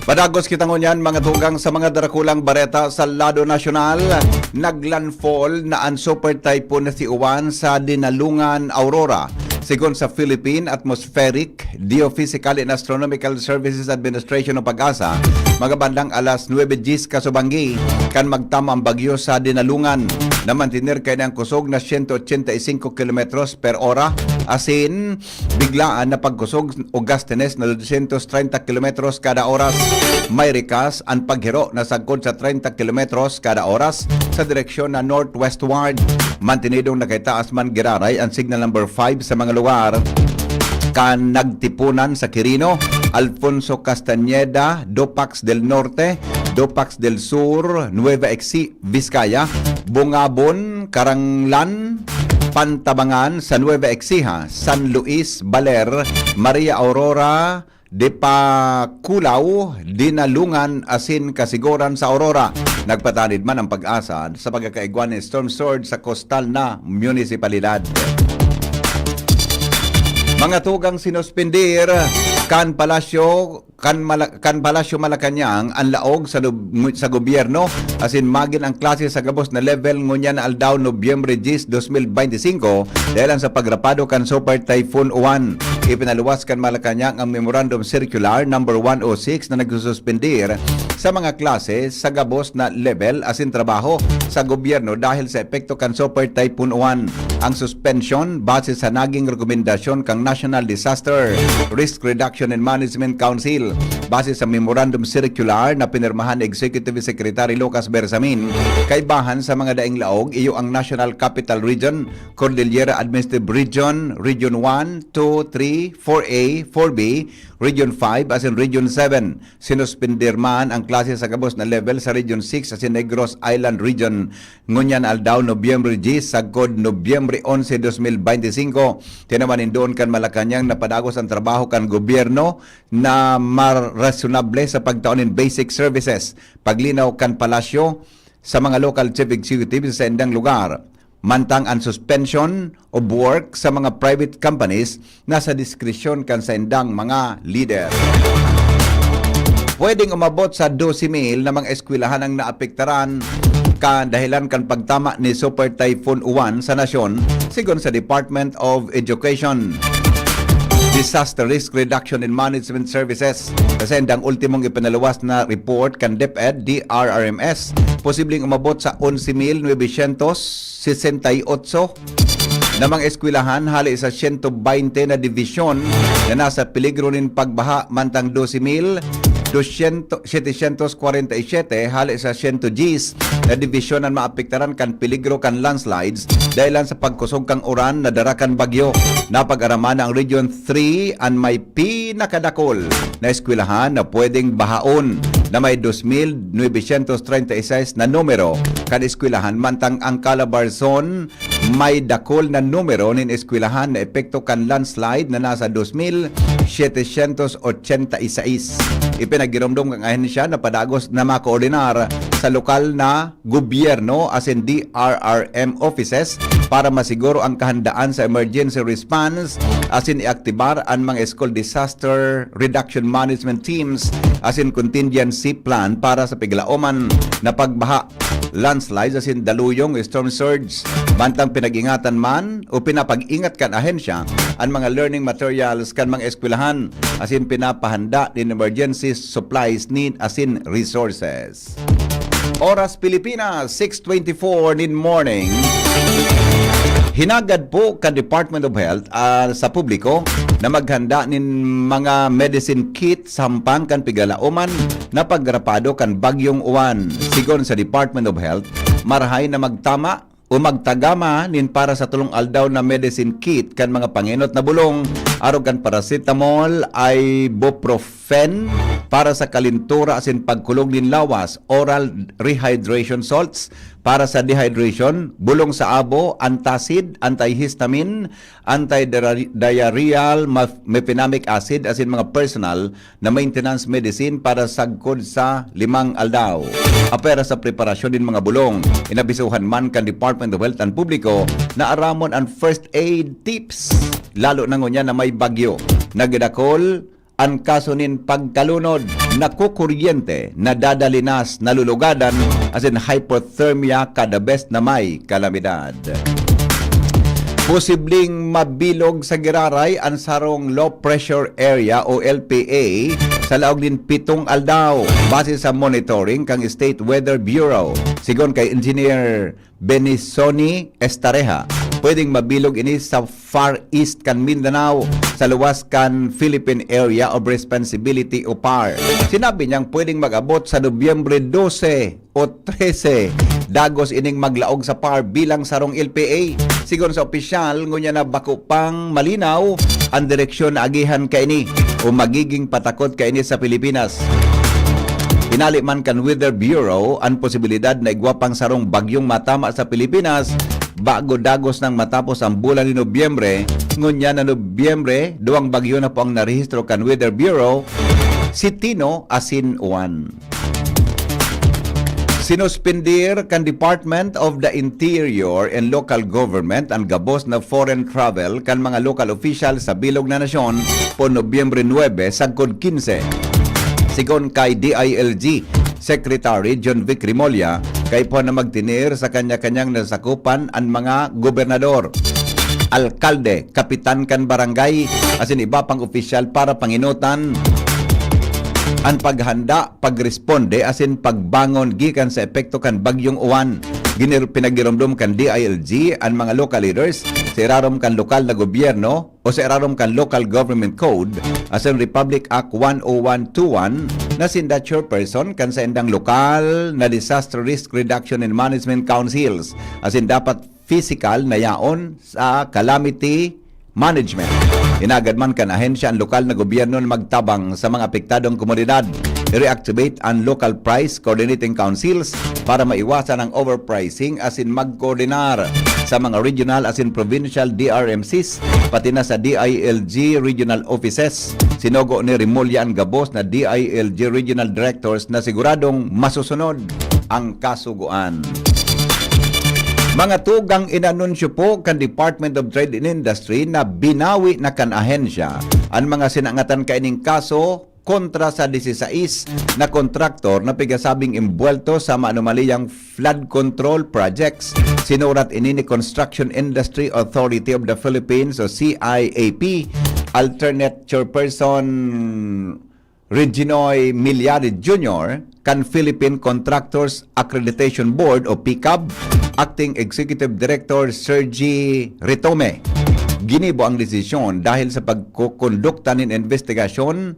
Padagos kita ngunyan, mga tugang, sa mga darakulang bareta sa lado nasyonal. Naglandfall na an Super Typhoon na si Uwan sa Dinalungan, Aurora. Sigon sa Philippine Atmospheric, Geophysical and Astronomical Services Administration o PAGASA, mga bandang alas nuebe diyes kasubanggi kan magtama ang bagyo sa Dinalungan. na mantener kaini ang kusog na siyento ochenta y singko kilometros per ora, asin biglaan na pagkusog o gastines na dosyentos treinta kilometros kada oras. May rikas an paghiro na sagkod sa treinta kilometros kada oras sa direksyon na northwestward. Mantenidong nakaitaas man giraray an signal number five sa mga lugar kan Nagtipunan sa Quirino, Alfonso Castañeda, Dupax del Norte, Dupax del Sur, Nueva Exi-, Vizcaya, Bungabon, Caranglan, Pantabangan, sa Nueva Ecija, San Luis, Baler, Maria Aurora, Dipaculaw, Dinalungan asin Kasiguran sa Aurora. Nagpatanid man ang PAGASA sa pagkakaigwa nin storm surge sa kostal na munisipalidad. Mga tugang, sinuspindir kan Palasyo, kan Mala-, kan Palasyo Malacañang an laog sa lub-, sa gobyerno, asin magin ang klase sa gabos na level ngunyan na aldaw, Nobyembre diyes, dos mil beinti singko, dahelan sa pagrapado kan Super Typhoon Uwan. Ipinaluwas kan Malacañang ang Memorandum Circular number one oh six na nagsususpindir sa mga klase sa gabos na level asin trabaho sa gobyerno dahil sa epekto kan Super Typhoon Uwan. Ang suspension base sa naging rekomendasyon kan National Disaster Risk Reduction and Management Council, base sa Memorandum Circular na pinirmahan ni Executive Secretary Lucas Bersamin. Kaibahan sa mga daing laog, iyo ang National Capital Region, Cordillera Administrative Region, Region one, two, three, four A, four B, Region five, asin Region seven. Sinuspindir man ang klase sa gabos na level sa Region six asin Negros Island Region ngunyan aldaw, Nobyembre diyes, sagkod Nobyembre onse, dos mil beinti singko. Tinawan nin doon kan Malacañang na padagos ang trabaho kan gobyerno na marasyonable sa pagtao nin basic services, paglinaw kan palasyo sa mga local chief executive sa saindang lugar. Mantang an suspension of work sa mga private companies nasa diskresyon kan saindang mga lider. Pwedeng umabot sa dose mil na mga eskwelahan ang naapektaran kan dahelan kan pagtama ni Super Typhoon Uwan sa nasyon, sigon sa Department of Education Disaster Risk Reduction and Management Services. Sa saindang ultimong ipinaluwas na report kan DepEd, D R R M S, posibleng umabot sa onse mil nuebesyentos sesenta y otso na mga eskwelahan hale sa siyento baynte na dibisyon na nasa peligro nin pagbaha, mantang dose mil dosyentos, setecientos kwarenta y siete hale sa siyento dyes na dibisyon an maapektaran kan peligro kan landslides dahelan sa pagkusog kan uran na dara kan bagyo. Napag-araman na ang Region three an may pinakadakol na eskwelahan na pwedeng bahaon, na may dos mil nuebesyentos treinta y seis na numero kan eskwelahan, mantang ang Calabarzon may dakol na numero nin eskwelahan na epekto kan landslide na nasa dos mil setecientos ochenta y seis. Ipinagiromdom kan ahensya na padagos na makoordinar sa lokal na gobyerno asin D R R M offices para masiguro ang kahandaan sa emergency response asin iaktibar an mga school disaster reduction management teams asin contingency plan para sa piglaoman na pagbaha, landslides asin daluyong storm surge. Mantang pinag-ingatan man o pinapag-ingat kan ahensya an mga learning materials kan mga eskwelahan asin pinapahanda nin emergency supplies need asin resources. Oras Pilipinas, six twenty-four nin morning. Hinagad po kan Department of Health, ah, sa publiko na maghanda nin mga medicine kit sa hampang kan pigalaoman na pagrapado kan Bagyong Uwan. Sigon sa Department of Health, marahay na magtama o magtagama nin para sa tolong aldaw na medicine kit kan mga pangenot na bolong, arog kan paracetamol, ibuprofen para sa kalentura asin pagkulog nin lawas, oral rehydration salts para sa dehydration, bolong sa abo, antacid, antihistamine, antidiarrheal, maf-, mefenamic acid, asin mga personal na maintenance medicine para sagkod sa limang aldaw. Apwera sa preparasyon nin mga bolong, inabisuhan man kan Department of Health an publiko na aramon an first aid tips, lalo na ngunyan na may bagyo. Nagdakol an kaso nin pagkalunod, nakukuryente, nadadalinas, nalulugadan, asin hypothermia kada bes na may kalamidad. Posibleng mabilog sa giraray an sarong low pressure area o L P A sa laog nin pitong aldaw, base sa monitoring kan State Weather Bureau. Sigon kay Engineer Benisoni Estareja, pwedeng mabilog ini sa Far East kan Mindanao, sa luwas kan Philippine Area of Responsibility o PAR. Sinabi niyang pwedeng mag-abot sa Nobyembre dose o trese, dagos ining maglaog sa PAR bilang sarong L P A. Sigon sa opisyal, ngunyan na bako pang malinaw an direksyon na agihan kaini o magiging patakot kaini sa Pilipinas. Hinali man kan Weather Bureau an posibilidad na igwa pang sarong bagyong matama sa Pilipinas bago dagos nang matapos ang bulan ni Nobyembre. Ngunyan na Nobyembre, duwang bagyo na po ang narehistro kan Weather Bureau, si Tino asin Juan. Sinuspindir kan Department of the Interior and Local Government an gabos na foreign travel kan mga local official sa bilog na nasyon po Nobyembre nuebe sagkod kinse. Sigon kay D I L G Secretary John Vic Remulla, kaipuhan na magtener sa kanya-kanyang nasakupan an mga gobernador, alkalde, kapitan kan barangay, asin iba pang opisyal para panginutan an paghanda, pagresponde, asin pagbangon gikan sa epekto kan Bagyong Juan. Ginir-, pinagiromdom kan D I L G an mga local leaders sa irarom kan lokal na gobyerno o sa irarom kan Local Government Code asin Republic Act one oh one two one na sinda chairperson kan saindang lokal na Disaster Risk Reduction and Management Councils asin dapat pisikal na yaon sa calamity management. Inagad man kan ahensya an lokal na gobyerno na magtabang sa mga apektadong komunidad. I-reactivate an local price coordinating councils para maiwasan ang overpricing asin magkoordinar sa mga regional asin provincial D R M Cs, pati na sa D I L G regional offices. Sinugo ni Remulla an gabos na D I L G regional directors na siguradong masusunod ang kasugoan. Mga tugang, inanunsyo po kan Department of Trade and Industry na binawi na kan ahensya an mga sinangatan kaining kaso kontra sa disisais na kontraktor na pigasabing imbuwelto sa maanomaliyang flood control projects. Sinurat ini ni Construction Industry Authority of the Philippines o C I A P alternate chairperson Reginoy Millares Junior kan Philippine Contractors Accreditation Board o PCAB, Acting Executive Director Sergi Ritome. Ginibo ang desisyon dahil sa pagkukondukta nin investigasyon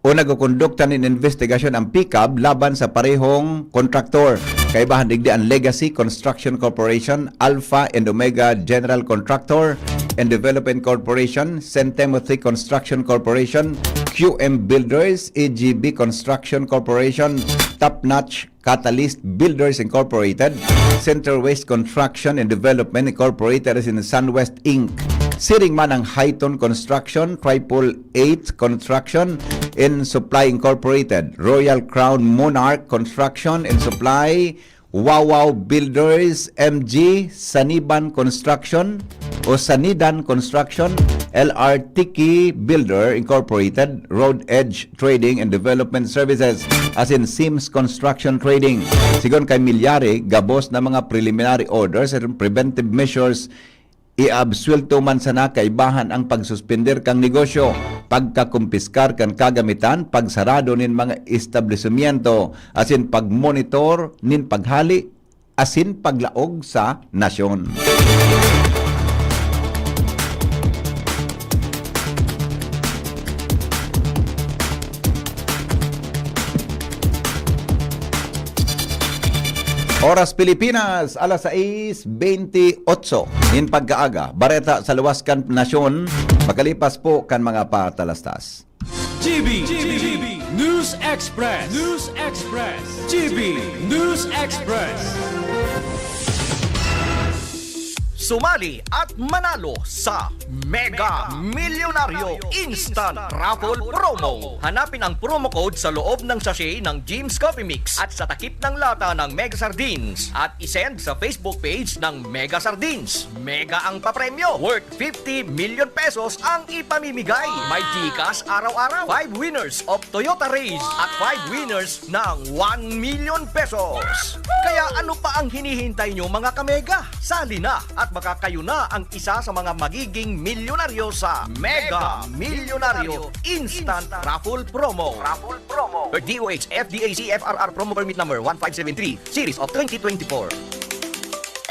o nagkukondukta nin investigasyon ang PCAB laban sa parehong kontraktor. Kaibahan digdi ang Legacy Construction Corporation, Alpha and Omega General Contractor and Development Corporation, Saint Timothy Construction Corporation, Q M Builders, E G B Construction Corporation, Top Notch Catalyst Builders Incorporated, Center West Construction and Development Incorporated, asin Sunwest Inc. Siring man ang Highton Construction, Triple Eight Construction and Supply Incorporated, Royal Crown Monarch Construction and Supply, Wawaw Builders, M G, Saniban Construction o Sanidan Construction, L R Tiki Builder Incorporated, Road Edge Trading and Development Services, asin Sims Construction Trading. Sigon kay Millares, gabos na mga preliminary orders and preventive measures, iabsuwelto man sana kaibahan ang pagsuspender kan negosyo, pagkakumpiskar kan kagamitan, pagsarado nin mga establisimyento, asin pagmonitor nin paghali asin paglaog sa nasyon. Oras Pilipinas, alas sais bentiocho nin pagkaaga. Bareta sa luwas kan nasyon, makalipas po kan mga patalastas. G B, G B, News Express. News Express. G B News Express. Sumali at manalo sa Mega Milyonaryo Instant Raffle Promo. Hanapin ang promo code sa loob ng sachet ng Jim's Coffee Mix at sa takip ng lata ng Mega Sardines at isend sa Facebook page ng Mega Sardines. Mega ang papremyo, worth fifty million pesos ang ipamimigay. May GCash araw-araw, five winners of Toyota Raize at five winners ng one million pesos. Kaya ano pa ang hinihintay nyo, mga kamega? Sali na at Kakayo na ang isa sa mga magiging milyonaryo sa Mega Milyonaryo Instant Raffle Promo. Raffle Promo. D O H F D A C F R R Promo Permit Number one five seven three, Series of twenty twenty-four.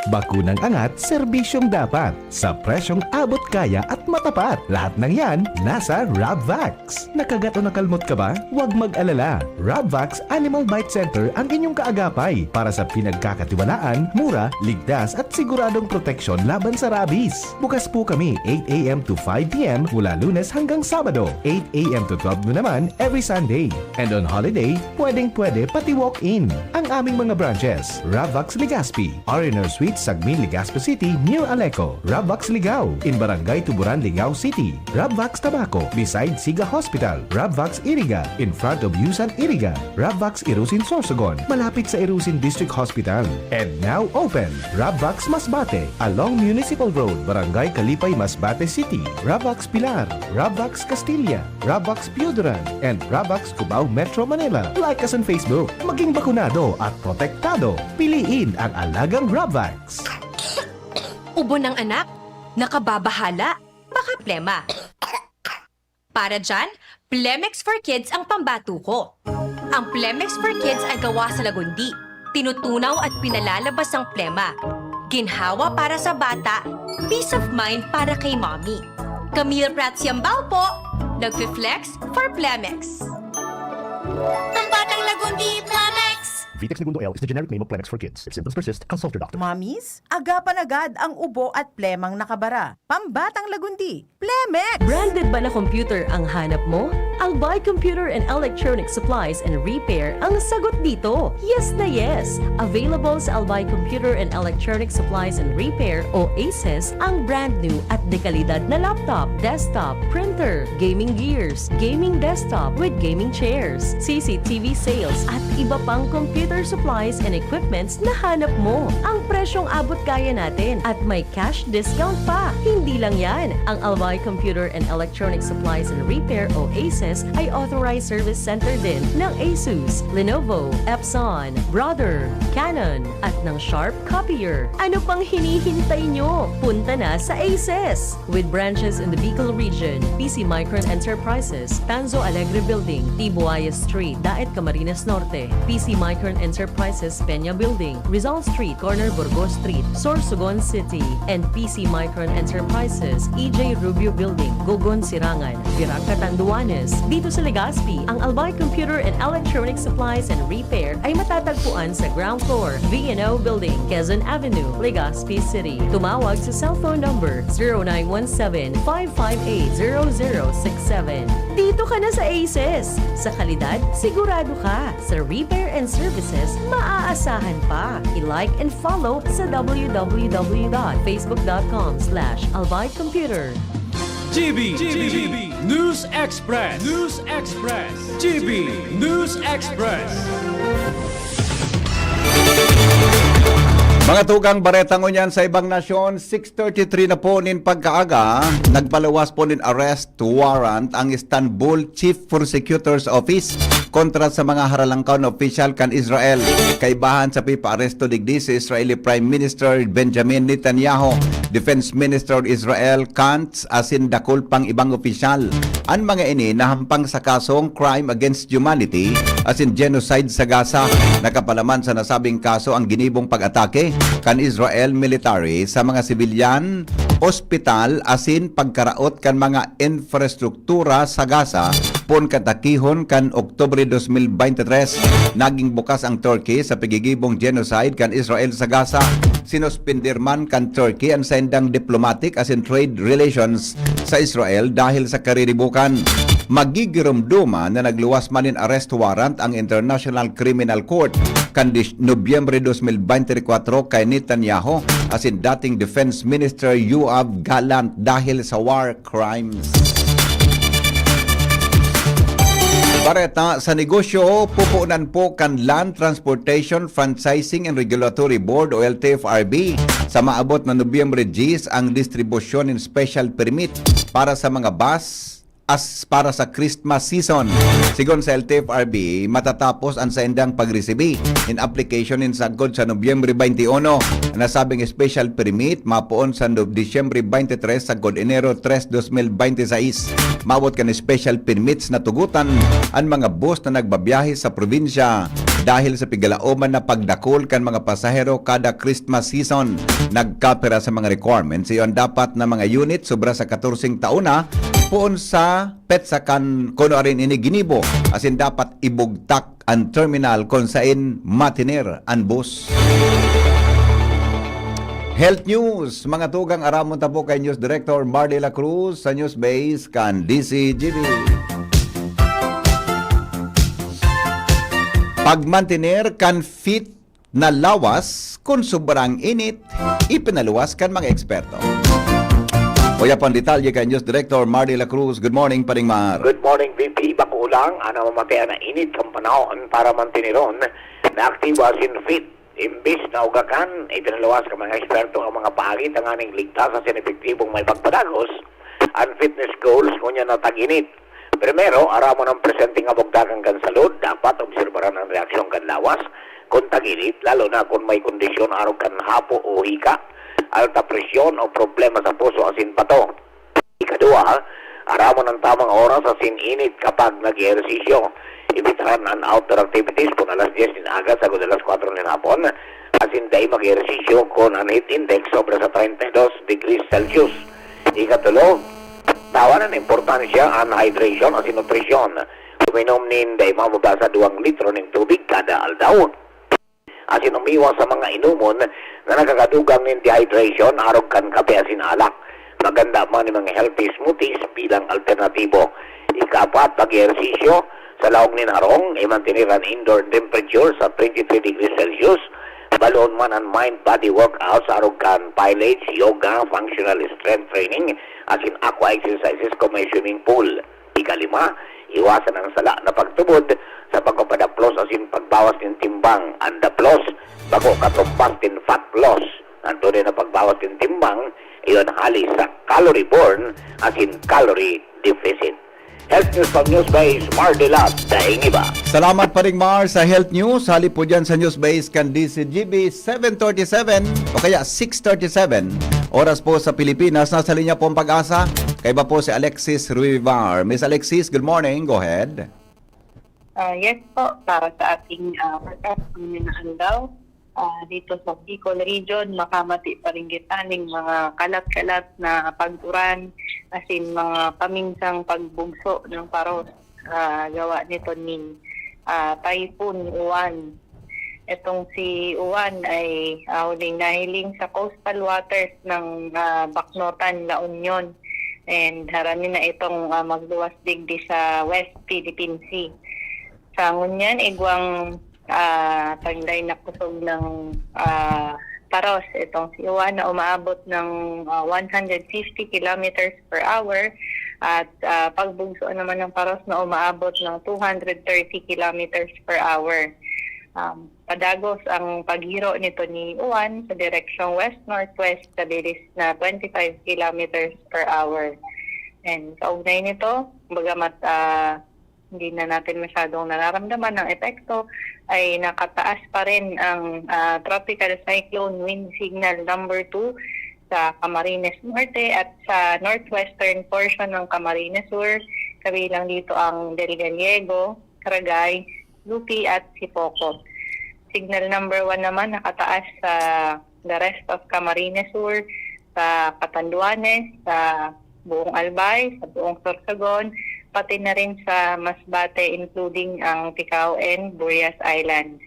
Bakunang angat, serbisyong dapat, sa presyong abot kaya at matapat. Lahat ng yan, nasa Rabvax. Nakagat o nakalmot ka ba? Huwag mag-alala. Rabvax Animal Bite Center ang inyong kaagapay para sa pinagkakatiwalaan, mura, ligtas at siguradong proteksyon laban sa rabies. Bukas po kami eight a m to five p m mula Lunes hanggang Sabado, eight a m to twelve noon naman every Sunday. And on holiday, pwedeng-pwede pati walk-in. Ang aming mga branches, Rabvax Legazpi, R and R Suite, Sagmin, Legazpi City, near Aleco, Rabvax Ligao, in Barangay Tuburan, Ligao City, Rabvax Tabaco, beside Siga Hospital, Rabvax Iriga, in front of Yusan Iriga, Rabvax Irusin Sorsogon, malapit sa Irusin District Hospital. And now open, Rabvax Masbate, along Municipal Road, Barangay Kalipay, Masbate City, Rabvax Pilar, Rabvax Castilla, Rabvax Pioduran, and Rabvax Cubao, Metro Manila. Like us on Facebook. Maging bakunado at protektado. Piliin ang alagang Rabvax. Ubo ng anak? Nakababahala? Baka plema. Para dyan, Plemex for Kids ang pambato ko. Ang Plemex for Kids ay gawa sa lagundi. Tinutunaw at pinalalabas ang plema. Ginhawa para sa bata, peace of mind para kay mommy. Camille Prats Yambao po, nagfi-flex for Plemex. Pambatang Lagundi, Plemex! Vitex Negundo L is the generic name of Plemex for kids. If symptoms persist, consult your doctor. Mommies, agapan agad ang ubo at plemang nakabara. Pambatang Lagundi, Plemex! Branded ba na computer ang hanap mo? Albay Computer and Electronic Supplies and Repair ang sagot dito. Yes na yes! Available sa Albay Computer and Electronic Supplies and Repair o ACES ang brand new at dekalidad na laptop, desktop, printer, gaming gears, gaming desktop with gaming chairs, C C T V sales at iba pang computer supplies and equipments na hanap mo. Ang presyong abot kaya natin at may cash discount pa. Hindi lang yan, ang Albay Computer and Electronic Supplies and Repair o ACES ay authorized service center din ng Asus, Lenovo, Epson, Brother, Canon, at ng Sharp Copier. Ano pang hinihintay nyo? Punta na sa ACES! With branches in the Bicol region, P C Micron Enterprises, Tanzo Alegre Building, Tibuaya Street, Daet, Camarines Norte, P C Micron Enterprises, Peña Building, Rizal Street, corner Burgos Street, Sorsogon City, and P C Micron Enterprises, E J Rubio Building, Gogon, Sirangan, Virac, Catanduanes. Dito sa Legazpi, ang Albay Computer and Electronic Supplies and Repair ay matatagpuan sa ground floor, V and O Building, Quezon Avenue, Legazpi City. Tumawag sa cellphone number zero nine one seven, five five eight, zero zero six seven. Dito ka na sa ACES! Sa kalidad, sigurado ka! Sa repair and services, maaasahan pa! I-like and follow sa w w w dot facebook dot com slash albay computer. G B, G B, News Express, News Express, G B, News Express. Mga tugang bareta ngunyan sa ibang nasyon, six thirty-three na po nin pagkaaga, nagpaluwas po nin arrest warrant ang Istanbul Chief Prosecutor's Office kontra sa mga haralangkaw na opisyal kan Israel. Kaibahan sa pipaaresto digdi si Israeli Prime Minister Benjamin Netanyahu, Defense Minister Israel Katz, asin dakul pang ibang opisyal. An mga ini nahampang sa kasong crime against humanity asin genocide sa Gaza. Nakapalaman sa nasabing kaso ang ginibong pag-atake kan Israel military sa mga sibilyan, ospital asin pagkaraot kan mga infrastruktura sa Gaza. Poon kan takihon kan Oktubre dos mil bente tres, naging bukas ang Turkey sa pagigibong genocide kan Israel sa Gaza. Sinuspender man kan Turkey an saindang diplomatic asin trade relations sa Israel dahil sa kariribukan. Magigiromdoma na nagluwas man nin arrest warrant ang International Criminal Court kan dis-, Nobyembre dos mil bente kwatro kay Netanyahu asin dating Defense Minister Yoav Gallant dahil sa war crimes. Bareta sa negosyo, pupunan po kan Land Transportation Franchising and Regulatory Board o L T F R B sa maabot na Nobyembre diyes ang distribusyon nin special permit para sa mga bus, as para sa Christmas season. Sigon sa L T F R B, matatapos an saindang pagresibi in application nin sagkod sa Nobyembre twenty-one. Nasabing special permit mapoon sa Nob-, Disyembre twenty-three sagkod Enero tres, dos mil bente seis. Maabot kan special permits na tugutan an mga bus na nagbabiyahe sa probinsya dahil sa pigalaoman na pagdakul kan mga pasahero kada Christmas season. Nagkapira sa mga requirements, iyo an dapat na mga unit sobra sa katorseng taon na, poon sa petsa kan kuno arin ini ginibo, asin dapat ibugtak an terminal kun sain matiner an bus. Health News, mga tugang, aramon ta po kay News Director Mar de la Cruz sa News Base kan D C G B. Pagmantener kan fit na lawas kun sobrang init, ipinaluwas kan mga eksperto. Uya pang detalye kay News Director Mar de la Cruz. Good morning, Paring Mar. Good morning, V P. Bako lang, ana mamatian na init kan panahon para mantineron na aktibo asin fit. Imbis na ugakan, ipinaluwas kan mga eksperto ang mga paagi tanganing ligtas asin epektibong may pagpadagos an fitness goals ngunyan na tag-init. Primero, aramon ang presenteng abugdakan kan salud. Dapat obserbaran ang reaksyon kan lawas kun tag-init, lalo na kun may kondisyon arog kan hapo o hika, alta presyon o problema sa puso asin bato. Ikaduha, aramon an tamang oras asin init kapag nag-ehersisyo. Ibitaran an outdoor activities kun alas dyes nin aga sagkod alas kwatro nin hapon, asin dai mag-ehersisyo kun an heat index sobra sa treinta y dos degrees Celsius. Ikatulo, tawan an importansya an hydration asin nutrisyon. Uminom nin dai mababa sa duwang litro nin tubig kada aldaw. Asin umiwas sa mga inomon na nakakadugang nin dehydration, arog kan kape asin alak. Maganda man nin mga healthy smoothies bilang alternatibo. Ikaapat, pag-ehersisyo sa laog nin harong, imantener an indoor temperature sa twenty-three degrees Celsius. Baloon man an mind-body workouts, arog kan pilates, yoga, functional strength training, asin aqua exercises kun may swimming pool. Ikalima, iwasan ang sala na pagtubod sa pagpapadaplos asin pagbawas nin timbang. An daplos, bako katumbas nin fat loss. An tunay na pagbawas nin timbang, iyon hali sa calorie burn asin calorie deficit. Health News from News Base, Mar de la Daingiba. Salamat, Paring Mar, sa Health News. Hali po dyan sa News Base kan D C G B seven thirty-seven o kaya six thirty-seven. Oras po sa Pilipinas. Nasa linya po ang Pag-asa. Kaiba po si Alexis Ruivar. Miss Alexis, good morning. Go ahead. Ah, yes po, para sa ating, ah, forecast ngayong aldaw, ah, dito sa Bicol Region, makamati pa rin kita ning mga kalat-kalat na pag-uran, asin mga paminsang pagbugso ng paros, ah, gawa nito ni, ah, Typhoon Uwan. Itong si Uwan ay, ah, huling nahiling sa coastal waters ng, ah, Baknotan, La Union. And harani na itong, ah, magluwas digdi sa West Philippine Sea. Sa ngunyan, igwang, ah, tagday na kusog ng, ah, paros itong si Uwan na umaabot ng, ah, one hundred fifty kilometers per hour at, ah, pagbugso naman ng paros na umaabot ng two hundred thirty kilometers per hour. Um, padagos ang paghiro nito ni Uwan sa direksyong west-northwest sa bilis na twenty-five kilometers per hour. And kaugnay nito, bagamat, ah, hindi na natin masyadong nararamdaman ang epekto, ay nakataas pa rin ang, ah, Tropical Cyclone Wind Signal number two sa Camarines Norte at sa northwestern portion ng Camarines Sur, kabilang dito ang Del Gallego, Ragay, Lupi at Sipoco. Signal number one naman nakataas sa the rest of Camarines Sur, sa Catanduanes, sa buong Albay, sa buong Sorsogon, pati na rin sa Masbate, including ang Ticao and Burias Islands.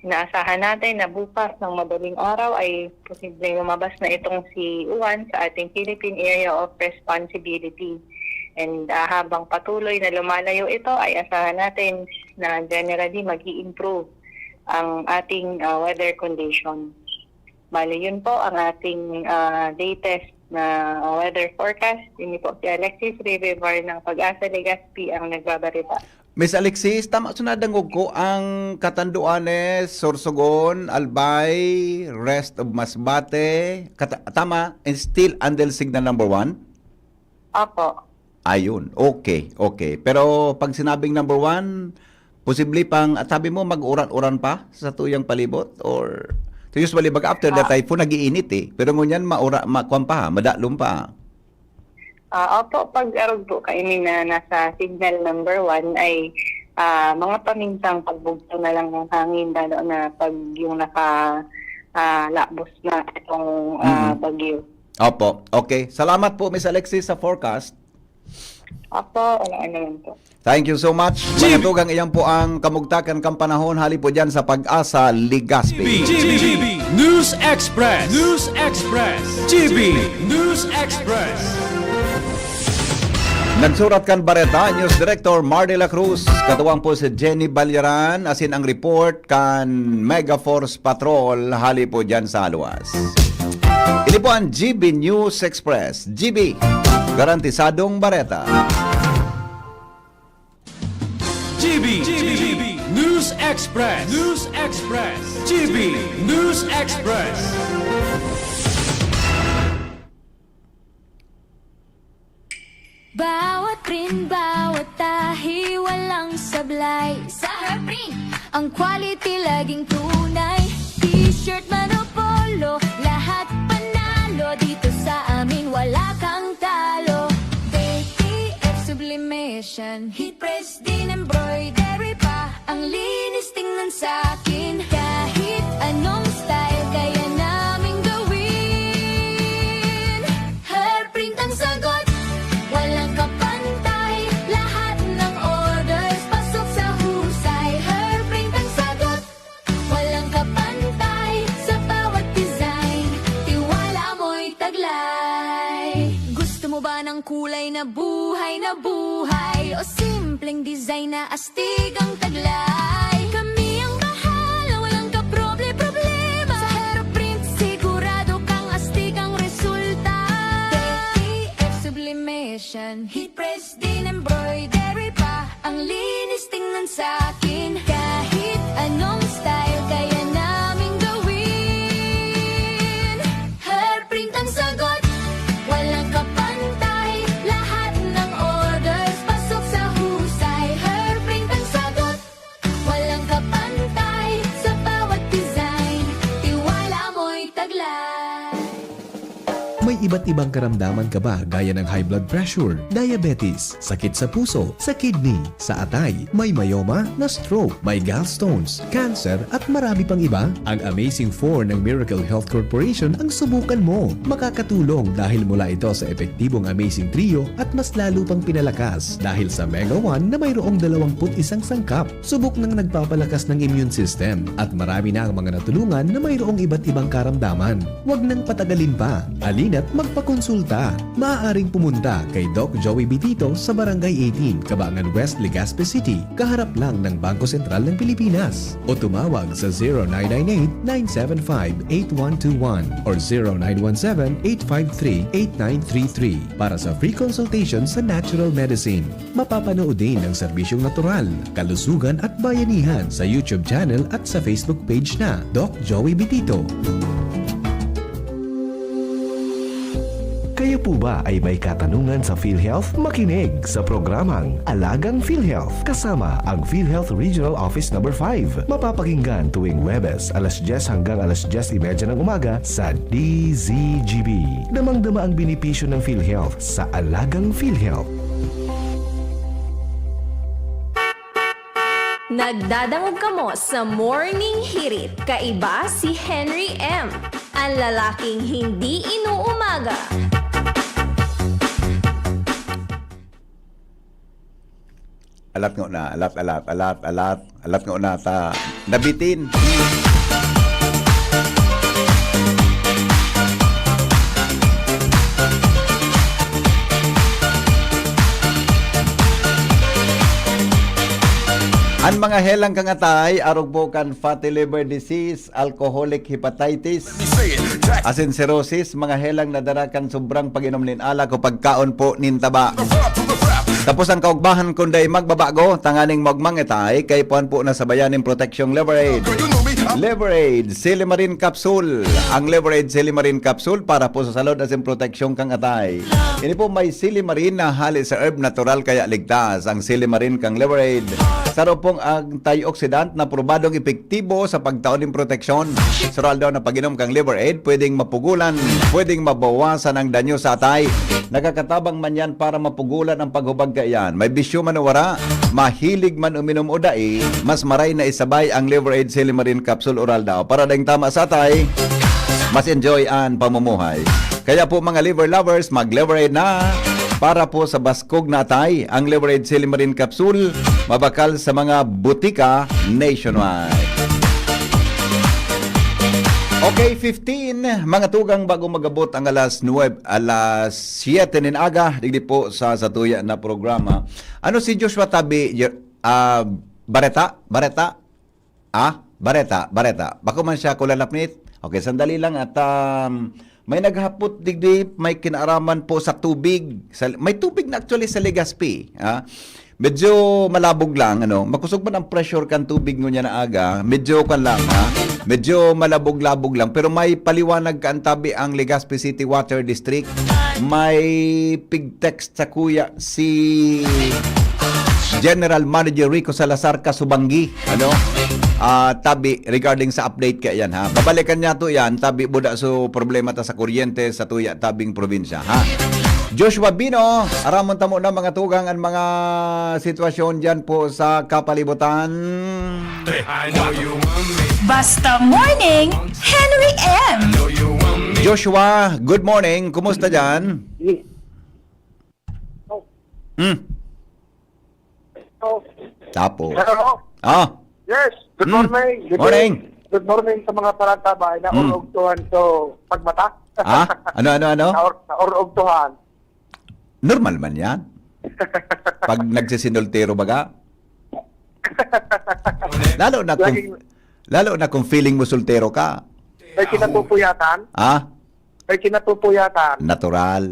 Inaasahan natin na bukas ng madaling araw ay posibleng lumabas na itong si Uwan sa ating Philippine Area of Responsibility. And, ah, habang patuloy na lumalayo ito, ay asahan natin na generally mag-i-improve ang ating, ah, weather condition. Bali, yun po ang ating, ah, latest na weather forecast. Ini po si Alexis Rivebar ng Pag-asa Legazpi ang nagbabarita. Miss Alexis, tama so nadangog ko ang Catanduanes, Sorsogon, Albay, rest of Masbate, kata-, tama, and still under signal number one? Opo. Ayun. Okay, okay. Pero pag sinabing number one, posible pang, at sabi mo, mag-uran-uran pa sa tuyang palibot? Or, so usually, pag after the Ah. typhoon, nag-iinit eh. Pero ngunyan, maura, ma, kwan pa, madalom pa. Ah, opo, pag arog po kami na nasa signal number one ay ah, mga paminsang pagbugto na lang ng hangin, lalo na pag yung naka ah, labos na itong ah, Mm. bagyo. Opo. Okay. Salamat po, Miss Alexis, sa forecast. Opo, wala naman po. Thank you so much. Mga tugang, iyan po ang kamugtakan kan panahon hali po dyan sa Pag-asa, Legazpi. G B, G B, News Express. News Express. G B, News Express. Nagsurat kan bareta, News Director Mar de la Cruz, katuwang po si Jenny Balyaran, asin ang report kan Megaforce Patrol hali po dyan sa Aluas. Ini po ang G B News Express. G B, garantisadong bareta. G B, G B, News Express. News Express. G B, News Express. Bawat print, bawat tahi, walang sablay. Sa Herprint, ang quality laging tunay. T-shirt man o polo, lahat panalo. Dito sa amin, wala kang talo. D T F Sublimation, heat press din, embroidery pa. Ang linis tingnan sa akin. Kahit anong style, kaya naming gawin. Herprint ang sagot, walang kapantay. Lahat ng orders, pasok sa husay. Herprint ang sagot, walang kapantay. Sa bawat design, tiwala mo'y taglay. Gusto mo ba ng kulay na buhay na buhay? O simpleng design na astig ang taglay? Kami ang bahala, walang kaproble-problema. Sa Herprint, sigurado kang astig ang resulta. D T F Sublimation, heat press din, embroidery pa. Ang linis tingnan sa akin. Kahit anong style, kaya naming gawin. Herprint ang sagot, walang kapantay. Lahat ng orders, pasok sa husay. Herprint ang sagot, walang kapantay. Sa bawat design, tiwala mo'y taglay. May iba't ibang karamdaman ka ba, gaya ng high blood pressure, diabetes, sakit sa puso, sa kidney, sa atay, may myoma, na-stroke, may gallstones, cancer, at marami pang iba? Ang Amazing Four ng Miracle Health Corporation ang subukan mo. Makakatulong dahil mula ito sa epektibong Amazing Trio at mas lalo pang pinalakas dahil sa Mega One na mayroong dalawampu't isang sangkap. Subok nang nagpapalakas ng immune system at marami na ang mga natulungan na mayroong iba't ibang karamdaman. Huwag nang patagalin pa. Halina't magpakonsulta. Maaaring pumunta kay Doc Joey Bitito sa Barangay eighteen, Cabangan West, Legazpi City, kaharap lang ng Bangko Sentral ng Pilipinas. O tumawag sa zero nine nine eight, nine seven five, eight one two one or zero nine one seven, eight five three, eight nine three three para sa free consultation sa natural medicine. Mapapanood din ang serbisyong natural, kalusugan at bayanihan sa YouTube channel at sa Facebook page na Doc Joey Bitito. Kayo po ba ay may katanungan sa PhilHealth? Makinig sa programang Alagang PhilHealth kasama ang PhilHealth Regional Office Number five. Mapapakinggan tuwing Huwebes, alas dyes hanggang alas dyes y media ng umaga sa D Z G B. Damang-dama ang benepisyo ng PhilHealth sa Alagang PhilHealth. Nagdadangog kamo sa Morning Hirit. Kaiba si Henry M, ang lalaking hindi inuumaga. Alat ngona, alat, alat, alat, alat, alat ngona ta nabitin. An mga helang kan atay, arog po kan fatty liver disease, alcoholic hepatitis, asin cirrhosis, mga helang nadara kan sobrang pag-inom nin alak o pagkaon po nin taba. Tapos ang kaugmahan kun dai magbabago, tanganing magmangitay, kaipuhan po na sabayan nin proteksyong Liver Aid. Liver Aid, Silimarin Capsule. Ang Liver Aid Silimarin Capsule para po sa salud asin proteksyon kan atay. Ini po may silimarin na hale sa herb natural kaya ligtas ang silimarin kan Liver Aid. Saro pong antioxidant na probadong epektibo sa pagtao nin proteksyon. Natural daw na pag-inom kan Liver Aid, pwedeng mapugulan, pwedeng mabawasan ang danyo sa atay. Nakakatabang man yan para mapugulan ang paghubag kaiyan. May bisyo man o wara, mahilig man uminom o dai, mas maray na isabay ang Liver Aid Silimarin Capsule Oral daw. Para daing tama sa atay, mas enjoy an pamumuhay. Kaya po mga liver lovers, mag-Liver Aid na para po sa baskog na atay. Ang Liver Aid Silimarin Capsule, mabakal sa mga butika nationwide. Okay, fifteen, mga tugang, bago mag-abot ang alas nuwebe, alas siyete nin aga, digdi po sa satuya na programa. Ano si Joshua Tabi, Jer-, ah, Bareta? Bareta? Ah, Bareta, Bareta. Bako man siya kulalapnit. Okay, sandali lang at, um, may naghapot digdi, may kinaaraman po sa tubig. Sa, may tubig na actually sa Legazpi, ah. Medyo malabog lang, ano. Makusog man ang pressure kan tubig ngunyan na aga. Medyo kan lang, ha. Medyo malabog-labog lang. Pero may paliwanag kan tabi ang Legazpi City Water District. May pig-text sa kuya si General Manager Rico Salazar Kasubanggi, ano? Ah, tabi regarding sa update kaya yan, ha. Babalikan niya to yan, tabi buda so problema ta sa kuryente sa tuya tabing probinsya, ha. Joshua Bino, aramon tamo na mga tugang an mga sitwasyon diyan po sa kapalibutan. Basta Morning, Henry M. Joshua, good morning. Kumusta diyan? Hmm. Oh, Tapos. hello? Ah, Yes, good Hmm. morning. Good Morning. Good morning sa mga parantabay na Hmm. urugtuhan ko pagmata. Ha? Ano, ano, ano? Naor naurugtuhan. Normal man yan. Pag nagsisinultero baga. Lalo na kung, Laging- lalo na kung feeling mo soltero ka. May kinapupuyatan. Ha? May kinapupuyatan. Natural.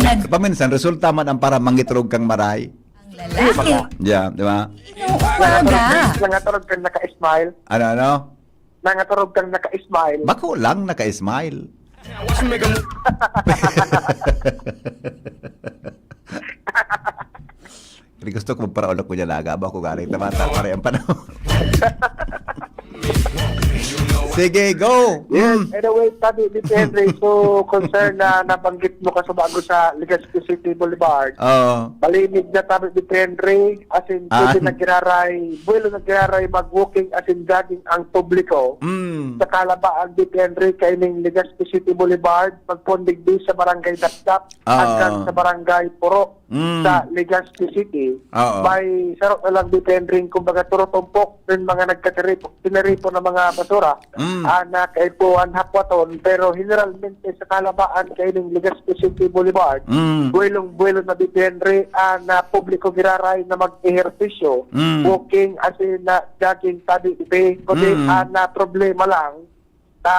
Nag- Paminsan, resulta man ang para mangitrog kang maray. Ang lalaki. Yeah, di ba? Inuumaga. Nangaturog kang naka-smile. Ano, ano? Nangaturog kang naka-smile. Bako lang naka-smile. Hindi gusto ko magparaulok ko dyan, aga. Aba ko galing, tamata, pare ang panahon. Sige, go! Mm. Anyway, sabi ni Henry, so concern na nabanggit mo kaso bago sa Legazpi City Boulevard. Oo. Malinig na sabi ni Henry, as in, Ah. pwede nagiraray, buwelo nagiraray mag-walking as in jogging ang publiko. Mm. Sa kalabaan ni Henry, kaining Legazpi City Boulevard, magpundig di sa Barangay Dapdap, Ah. hanggang sa Barangay Puro, Mm. sa Legazpi City. Oo. May sarok na lang ni Henry, kumbaga, turutumpok ng mga nagkatiripon, tiniripon ng mga basura. Mm. Ah, na kaipuhan hapwaton, pero generalmente sa kalabaan kaining Legazpi City Boulevard, Mm. buwelong-buwelo na ni Henry, ah, na publiko giraray na mag-ehersisyo, Mm. walking, as in, na jogging, tabi ipi, kundi, Mm. ah, na problema lang, na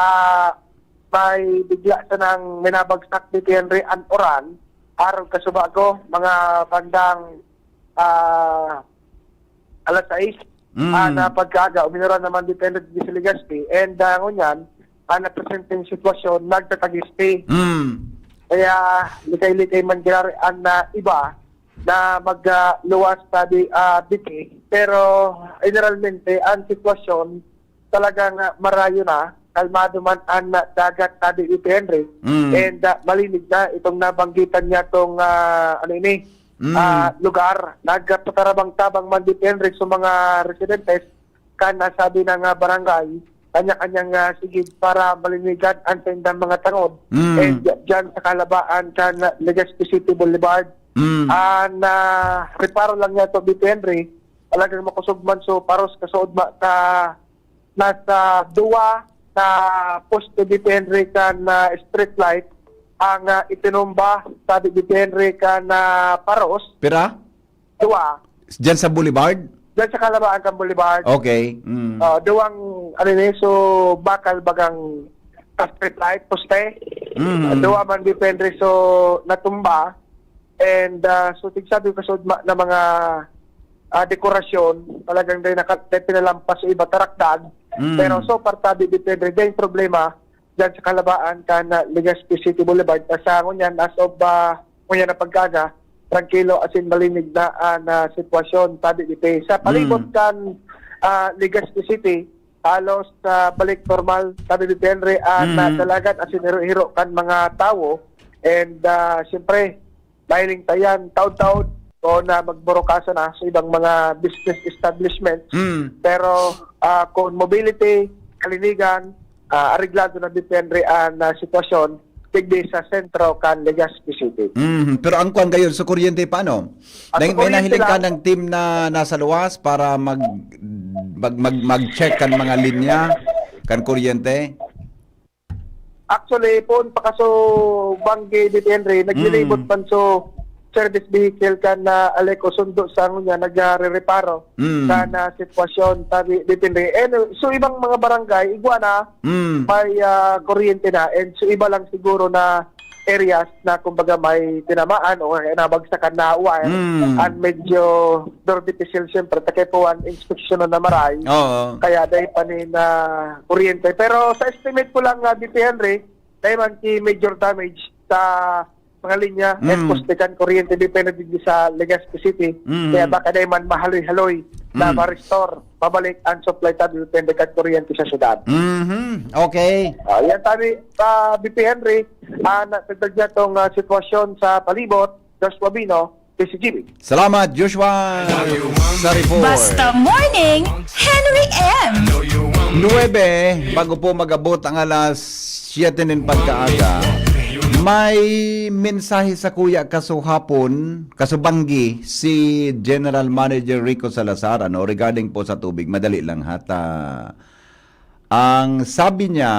may bigla sanang minabagsak ni Henry an uran, arog kasubago, mga bandang, ah, alas sais, Mm. ah, na pagkaaga, uminuran naman depende din sa Legazpi. And, ah, ngunyan, ang napresenteng sitwasyon, nagtatagisti. Mm. Kaya, likay-likay man giraray ang, ah, iba na magluwas sa di, ah, diti. Pero, generalmente, ang sitwasyon, talagang, ah, marayo na, kalmado man ang, ah, dagat, sabi ni Henry. Mm. And, ah, malinig na itong nabanggitan niya tong, ah, ano ini, Mm. ah, lugar. Nagpatarabang-tabang man ni Henry sa mga residentes, kan nasabi ng, ah, barangay, kanya-kanyang, ah, sigid para malinigan ang saindang mga tangod. Mm. And dyan sa kalabaan kan Legazpi City Boulevard. Mm. Ang, ah, reparo lang niya to, ni Henry, talagang makusog man so paros kasood ma-, ka nasa duwa na poste, ni Henry, kan, ah, street light ang, ah, itinumba, sabi ni Henry, kan, ah, paros. Pira? Duwa. Diyan sa Boulevard? Diyan sa kalabaan kan Boulevard. Okay. Mm. Ah, duwang, ano ni, so, bakal bagang street light, poste. Mm. Duwa man, ni Henry, so, natumba. And, ah, so, tigsabi ko, so, ma-, na mga, ah, dekorasyon, talagang dahil naka-, dahil pinalampas sa iba, tarakdag. Mm. Pero so far, tabi depende. Dai problema dyan sa kalabaan kan, ah, Legazpi City Boulevard. Ta sa ngunyan, as of, ah, ngunyan na pagkaga, trangkilo asin malinig na an, ah, sitwasyon, tabi depende. Sa palibot Mm. kan, ah, Legazpi City, halos, ah, balik normal, tabi depende an, ah, Mhm. dalagan asin hiro-hiro kan mga tawo. And, ah, siyempre, mahiling ta yan, taod-taod, o na magburukasan na sa ibang mga business establishment. Mm. Pero, ah, kung mobility, kalinigan, ah, areglado na depende an, ah, sitwasyon, digdi sa sentro kan Legazpi City. Mhm. Pero ang kwan gayon, so kuryente paano? Ah, May, so may kuryente nahiling ka lang. ng team na nasa luwas para mag, mag, mag, mag-check kan mga linya, kan kuryente? Actually, poon pa kaso banggi dito, Henry, naglilibot Mm. man so service vehicle kan na Aleco sundo sa ngunyan, nagre-reparo Mm. kan, ah, sitwasyon, tabi, dito, Henry. And, uh, so, ibang mga barangay, igwa na, Mm. may, ah, kuryente na. And so, iba lang siguro na areas na, kumbaga, may tinamaan o kaya nabagsakan na wire. Mm. And medyo duro dipisil, siyempre, takay po ang inspeksyon na maray. Oo. Kaya dahil pa ni na kuryente. Pero sa estimate ko lang, ah, D P Henry, dahil man si major damage sa mga linya, Mm. at poste kan kuryente, depende din sa Legazpi City. Mm. Kaya baka dahil man mahaloy-haloy na Mm. ma-restore, pabalik ang supply, tabi, depende kan kuryente sa syudad. Mhm. Okay. Ah, yan, tabi, ah, B P Henry, ah, natagdag niya tong, ah, sitwasyon sa palibot, Joshua Bino, P C G B. Salamat, Joshua, sa report. Basta Morning, Henry M. Nuebe, bago po mag-abot ang alas siyete nin pagkaaga, may mensahe sa kuya kaso hapon, kaso banggi, si General Manager Rico Salazar, ano, regarding po sa tubig. Madali lang, ha, ta. Ang sabi niya,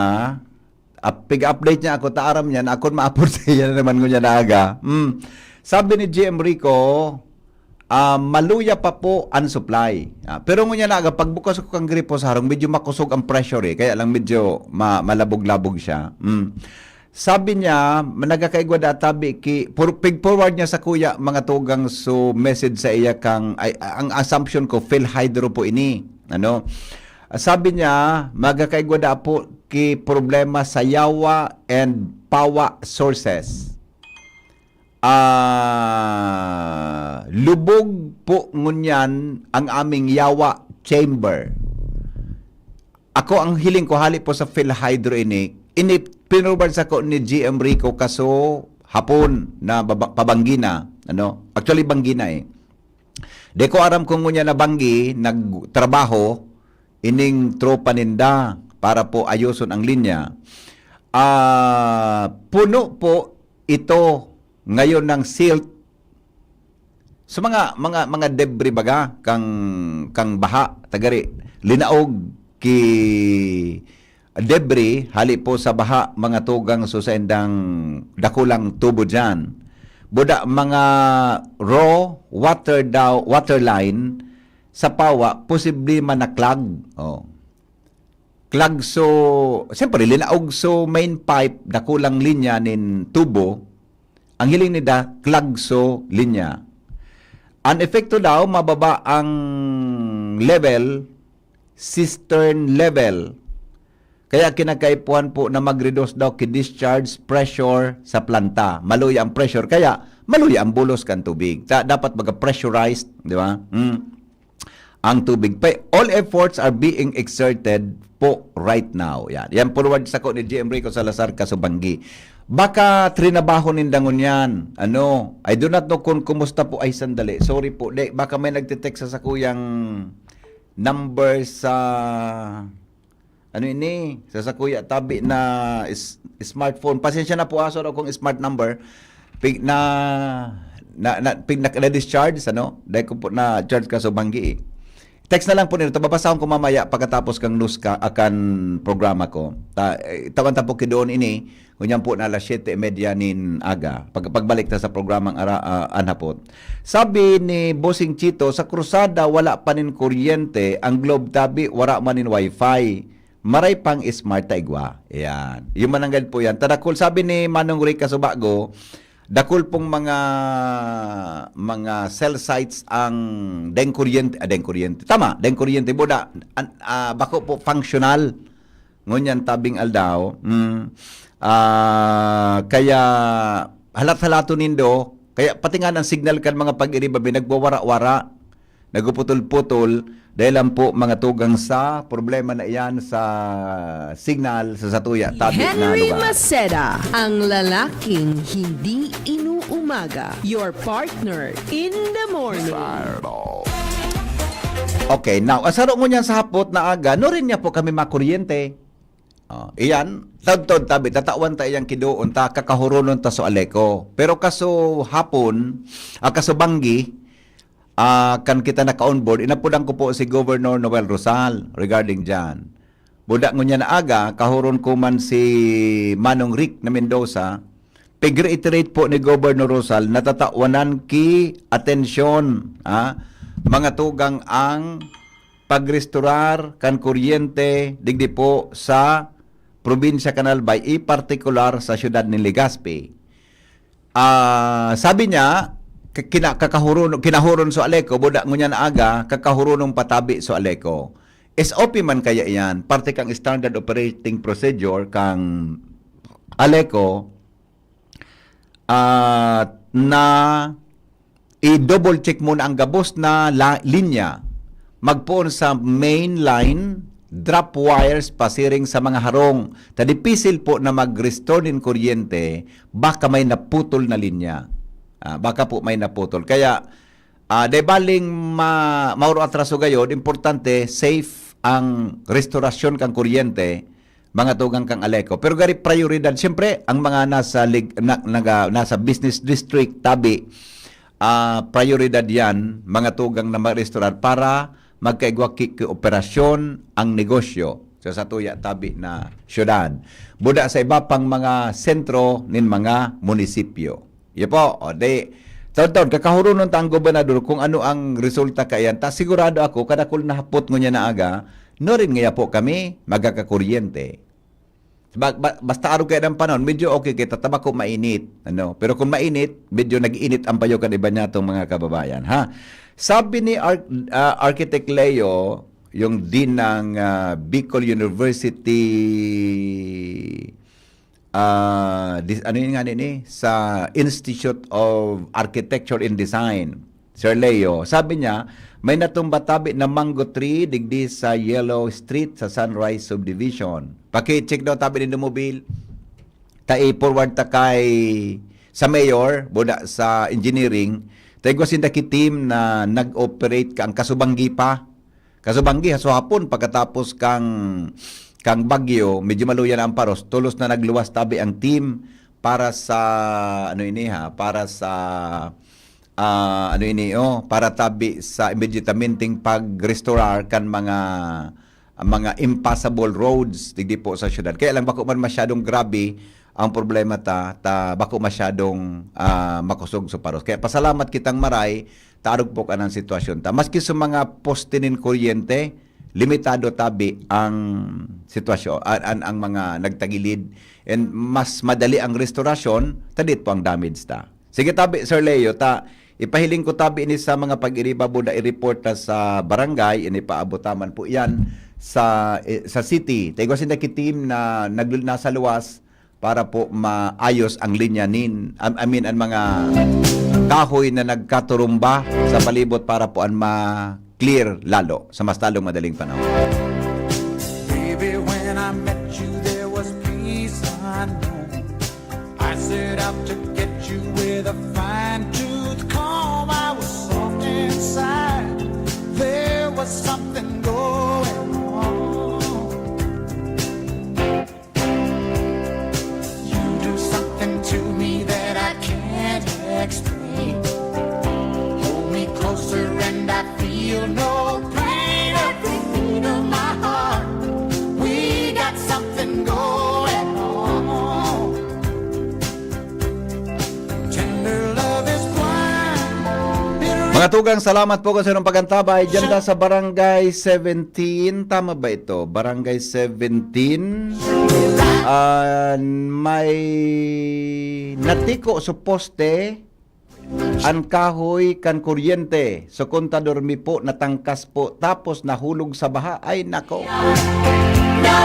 ap-, pig-update niya ako, ta aram niya na akon maapod sa iya na naman ngunyan na aga. Mm. Sabi ni G M Rico, ah, maluya pa po ang supply. Ah, pero ngunyan na aga, pagbukas ko kang gripo sa harong, medyo makusog ang pressure eh. Kaya lang medyo ma-, malabog-labog siya. Mm. Sabi niya, nagkakaigwa da tabi ki, pur-, pig-forward niya sa kuya, mga tugang, so message sa iya kang, ay, ang assumption ko, PhilHydro po ini. Ano? Sabi niya, magkakaigwa da po ki problema sa yawa and pawa sources. Ah, lubog po ngunyan ang aming yawa chamber. Ako, ang hiling ko, hali po sa PhilHydro ini, ini pinurban sa ko ni G M Rico kaso hapon na baba-, pabanggi na, ano? Actually, banggi na eh. Di ko aram kung ngunyan na banggi, nagtrabaho, ining tropa ninda para po ayoson ang linya. Ah, puno po ito ngayon ng silt. So, mga, mga, mga debris baga kang, kang baha, tagari, linaog ki debris, hali po sa baha, mga tugang, so, sa indang dakulang tubo dyan. Buda, mga raw water daw, water line, sa pawa, posible man na clog. Oh. Clog so, siyempre, linaog so main pipe, dakulang linya nin tubo, ang hiling nida, clog so linya. Ang epekto daw, mababa ang level, cistern level. Kaya kinakaipuhan po na mag-reduce daw ki discharge pressure sa planta. Maluya ang pressure, kaya maluya ang bulos kan tubig. Ta-, dapat baga pressurized, di ba? Mm. Ang tubig. Pa, all efforts are being exerted po right now. Yan. Yan forward sa ko ni G M Rico Salazar Kasubanggi. Baka trinabaho ninda ngunyan. Ano? I do not know kung kumusta po. Ay, sandali. Sorry po. Di, baka may nagte-text sa sakuyang number sa, ano ini? Sa sakuya tabi na is-, smartphone. Pasensya na po, aso daw kung smart number. Pig na, na, na, pig na, na-discharge, ano? Dahil ko po na-charge Kasubanggi eh. Text na lang po nito. Babasahon ko mamaya pagkatapos kang news ka, akan programa ko. Ta, eh, tawan ta po ki doon ini. Ngunyan po na alas siyete y media nin aga. Pag-, pagbalik ta sa programang ara-, ah, Anhapot. Sabi ni Bossing Chito, sa Cruzada, wala pa nin kuryente. Ang Globe tabi, wala man nin wifi. Maray pang smart ta igwa. Ayan. Yung mananggad po yan. Tadakol, sabi ni Manong Rick Kasubago, dakul pong mga, mga cell sites ang deng kuryente, ah, deng kuryente. Tama, deng kuryente. Buda, an-, ah, bako po functional. Ngunyan tabing aldaw. Mm. Ah, kaya halat-halaton nindo, kaya pati nga ang signal kan mga pag-iriba, may nagwawara-wara. Nagpuputol-putol dahil lang po mga tugang sa problema na iyan sa signal sa satuya, tabi na Henry lugar. Maceda, ang lalaking hindi inuumaga. Your partner in the morning. Okay, now, asaro ngunyan sa hapot na aga, no rin niya po kami makuryente. Oh, iyan, taud-taud tabi, tatawan ta iyang kidoon ta, kakahuronon ta so Aleco. Pero kaso hapon, ah, kaso banggi, ah, kan kita naka-onboard, inapodan ko po si Governor Noel Rosal regarding dyan. Buda ngunyan na aga, kahuron ko man si Manong Rick na Mendoza, pig-reiterate po ni Governor Rosal, natatawanan ki atensyon, ah, mga tugang ang pagrestorar kan kuryente digdi po sa probinsya kan Albay, e partikular sa siyudad nin Legazpi. Ah, sabi niya, k-, kina-, kakahuron, kinahuron so Aleco, buda ngunyan na aga, kakahuronon patabi so Aleco. S O P man kaya iyan, parte kang standard operating procedure kang Aleco, ah, na i-double check muna ang gabos na la-, linya. Magpoon sa main line, drop wires pasiring sa mga harong. Ta dipisil po na mag-restore nin kuryente, baka may naputol na linya. Ah, baka po may naputol. Kaya, ah, de baling ma-, mauro atraso gayod, importante, safe ang restorasyon kang kuryente, mga tugang kang Aleco. Pero gari prioridad, siyempre, ang mga nasa lig-, na, naga-, nasa business district, tabi, ah, prioridad yan, mga tugang na ma-restorar para magkaigwa ki, ki operasyon ang negosyo sa satuya tabi na syudad. Buda sa iba pang mga sentro nin mga munisipyo. Iyo po, o di, taon-taon, kakahuronon ta ang gobernador kung ano ang resulta kaiyan. Ta sigurado ako, kadakul na hapot ngunyan na aga, no rin ngaya po kami magkakakuryente. Ba-, ba-, basta araw kaya ng panahon, medyo okay kita, tabako mainit. Ano? Pero kung mainit, medyo nag-init ang payo kan iba niya tong mga kababayan. Ha? Sabi ni Ar-, ah, Architect Leo, yung dean ng, ah, Bicol University, ah, dis-, ano yun nga nini? Sa Institute of Architecture and Design, Sir Leo, sabi niya, may natumba tabi na mango tree digdi sa Yellow Street sa Sunrise Subdivision. Paki-check daw tabi ni Dumobil. Ta i-forward ta kay sa mayor, buda sa engineering. Ta igwa sinda ki team na nag-operate ka ang kasubanggi pa. Kasubanggi, ha, so hapon, pagkatapos kang, kang bagyo, medyo maluya na ang paros, tolos na nagluwas tabi ang team para sa, ano ini ha, para sa, ah, ano ini, oh, para tabi sa immediatamente pag-restorar kan mga, mga impassable roads, digdi po sa syudad. Kaya lang, bako man masyadong grabe ang problema ta, ta bako masyadong, ah, makosog sa paros. Kaya pasalamat kitang maray, tarog po ka ng sitwasyon ta. Maski sa mga poste nin kuryente, limitado tabi ang sitwasyon, an, an, ang mga nagtagilid. And mas madali ang restorasyon, tadit po ang damage ta. Sige tabi, Sir Leo, ta, ipahiling ko tabi ini sa mga pag-iriba, buda i-report ta sa barangay, ini paabot ta man po yan sa, eh, sa city. Ta igwa sinda ki team na nag-, nasa luwas, para po maayos ang linya nin, I, I mean, ang mga kahoy na nagkaturumba sa palibot para po an ma-clear lalo sa mas lalong madaling panahon. Baby, when I met you, there was peace unknown. I set out to get you with a fine tooth comb. I was soft inside. There was something going on. You do something to me that I can't explain. Hold me closer and I feel no pain. Every beat of my heart, we got something going on. Tender love is blind. Katugang, salamat po kan sairong pag-antabay. Diyan ta sa Barangay seventeen. Tama ba ito? Barangay seventeen. Ah, may natiko sa poste an kahoy kan kuryente. So, kontador mi po, natangkas po, tapos nahulog sa baha. Ay, nako.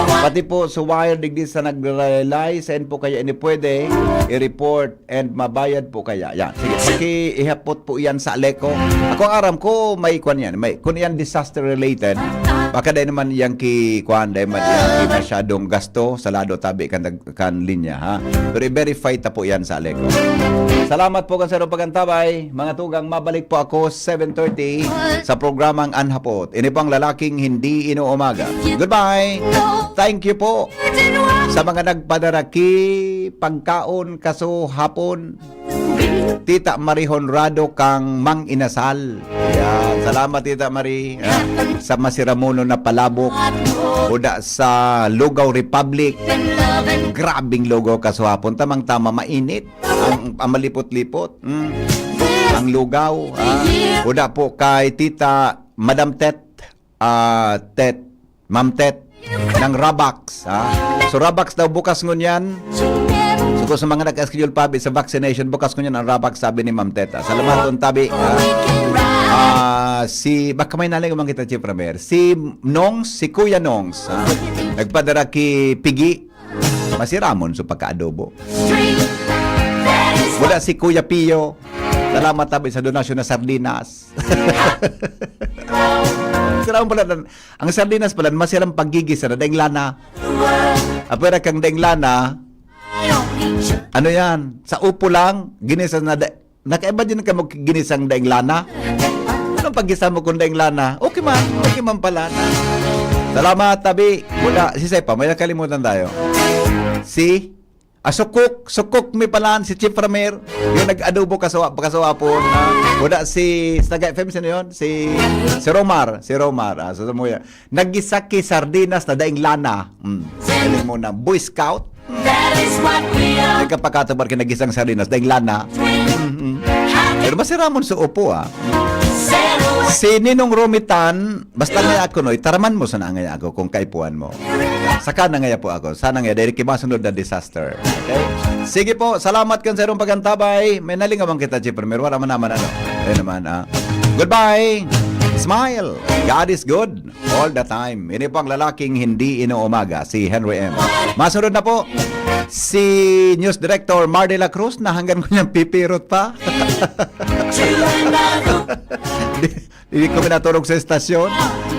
Pati po sa wire digdi sa nagralaylay, saan po kaya ini pwede i-report and mabayad po kaya? Yan. Sige, paki-ihapot po yan sa Aleco. Ako, aram ko, may kwan yan. May, kung yan disaster related, baka dahil naman yan ki, kwan, dahil man yan ki masyadong gasto sa lado tabi kan, kan linya, ha? Pero i-verify ta po yan sa Aleco. Salamat po kan sairong pag-antabay. Mga tugang, mabalik po ako seven thirty sa programang Anhapot. Ini po ang lalaking hindi inuumaga. Goodbye. Thank you po sa mga nagpadara ki pagkaon kaso hapon. Tita Marie Honrado kang Mang Inasal. Yan. Salamat, Tita Marie. Ah, sa masiramonon na palabok. Uda sa Lugaw Republic. Grabing lugaw kaso hapon. Tamang-tama, mainit. Ang, ang malipot-lipot. Mm. Ang lugaw. Ah. Uda po kay Tita Madam Tet. Ah, Tet. Ma'am Tet. Ng Rabax. Ha? So, Rabax daw bukas ngunyan. So, kung sa mga nag-schedule pa sa vaccination, bukas ngunyan ang Rabax, sabi ni Ma'am Tet. Ha? Salamaton tabi. Ha? Ah, si, baka may naling umang kita, Chief Ramer. Si Nongs, si Kuya Nongs. Ha? Nagpadara ki Pigi. Masiramon so pagkaadobo. Wala si Kuya Pio. Salamat tabi sa donasyon na sardinas. Siramon pala, ang sardinas pala, masiram paggigisa na daing lana. Apwera kang daing lana, ano yan? Sa upo lang, ginisa na da-, nakaiba din ka ginisang daing lana. Anong paggisa mo kung daing lana? Okay man, okay man pala. Salamat, tabi. Wala, si Sepa, may nakalimutan tayo. Si, ah, sukok, sukok mi palan, si Chief Ramer. Yung nag-adobo kasawa, kasawa po. Ah, wala si, sa Naga F M, sino yun? Si, si Romar, si Romar. Ah, sa Samuya. Naggisa ki sardinas na daing lana. Mm. Galing mo na, Boy Scout. Nagkapakatabar ki naggisang sardinas, daing lana. Mm-mm. Pero masiramon sa upo, ah. Si Ninong Romitan, basta ngaya ako, no, itaraman mo sana ngaya ako kung kaipuhan mo. Saka na ngaya po ako. Sana ngaya, dahil kimasunod na disaster. Okay? Sige po, salamat kan sa irong pag-antabay. May nalingawan kita, Chief Premier. Wala man naman, ano. Ayun naman, ah. Goodbye. Smile. God is good all the time. Ini po ang lalaking hindi inuumaga, si Henry M. Masunod na po, si News Director Mar de la Cruz na hanggang ngunyan pipirot pa. Di, di kami natulog sa estasyon.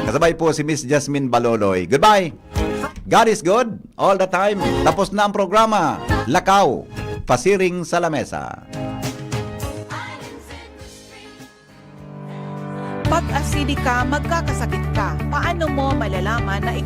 Kasabay po si Miss Jasmine Baloloy. Goodbye. God is good all the time. Tapos na ang programa. Lakaw, pasiring sa lamesa. Pag acidic ka, magkakasakit ka. Paano mo malalaman na ikaw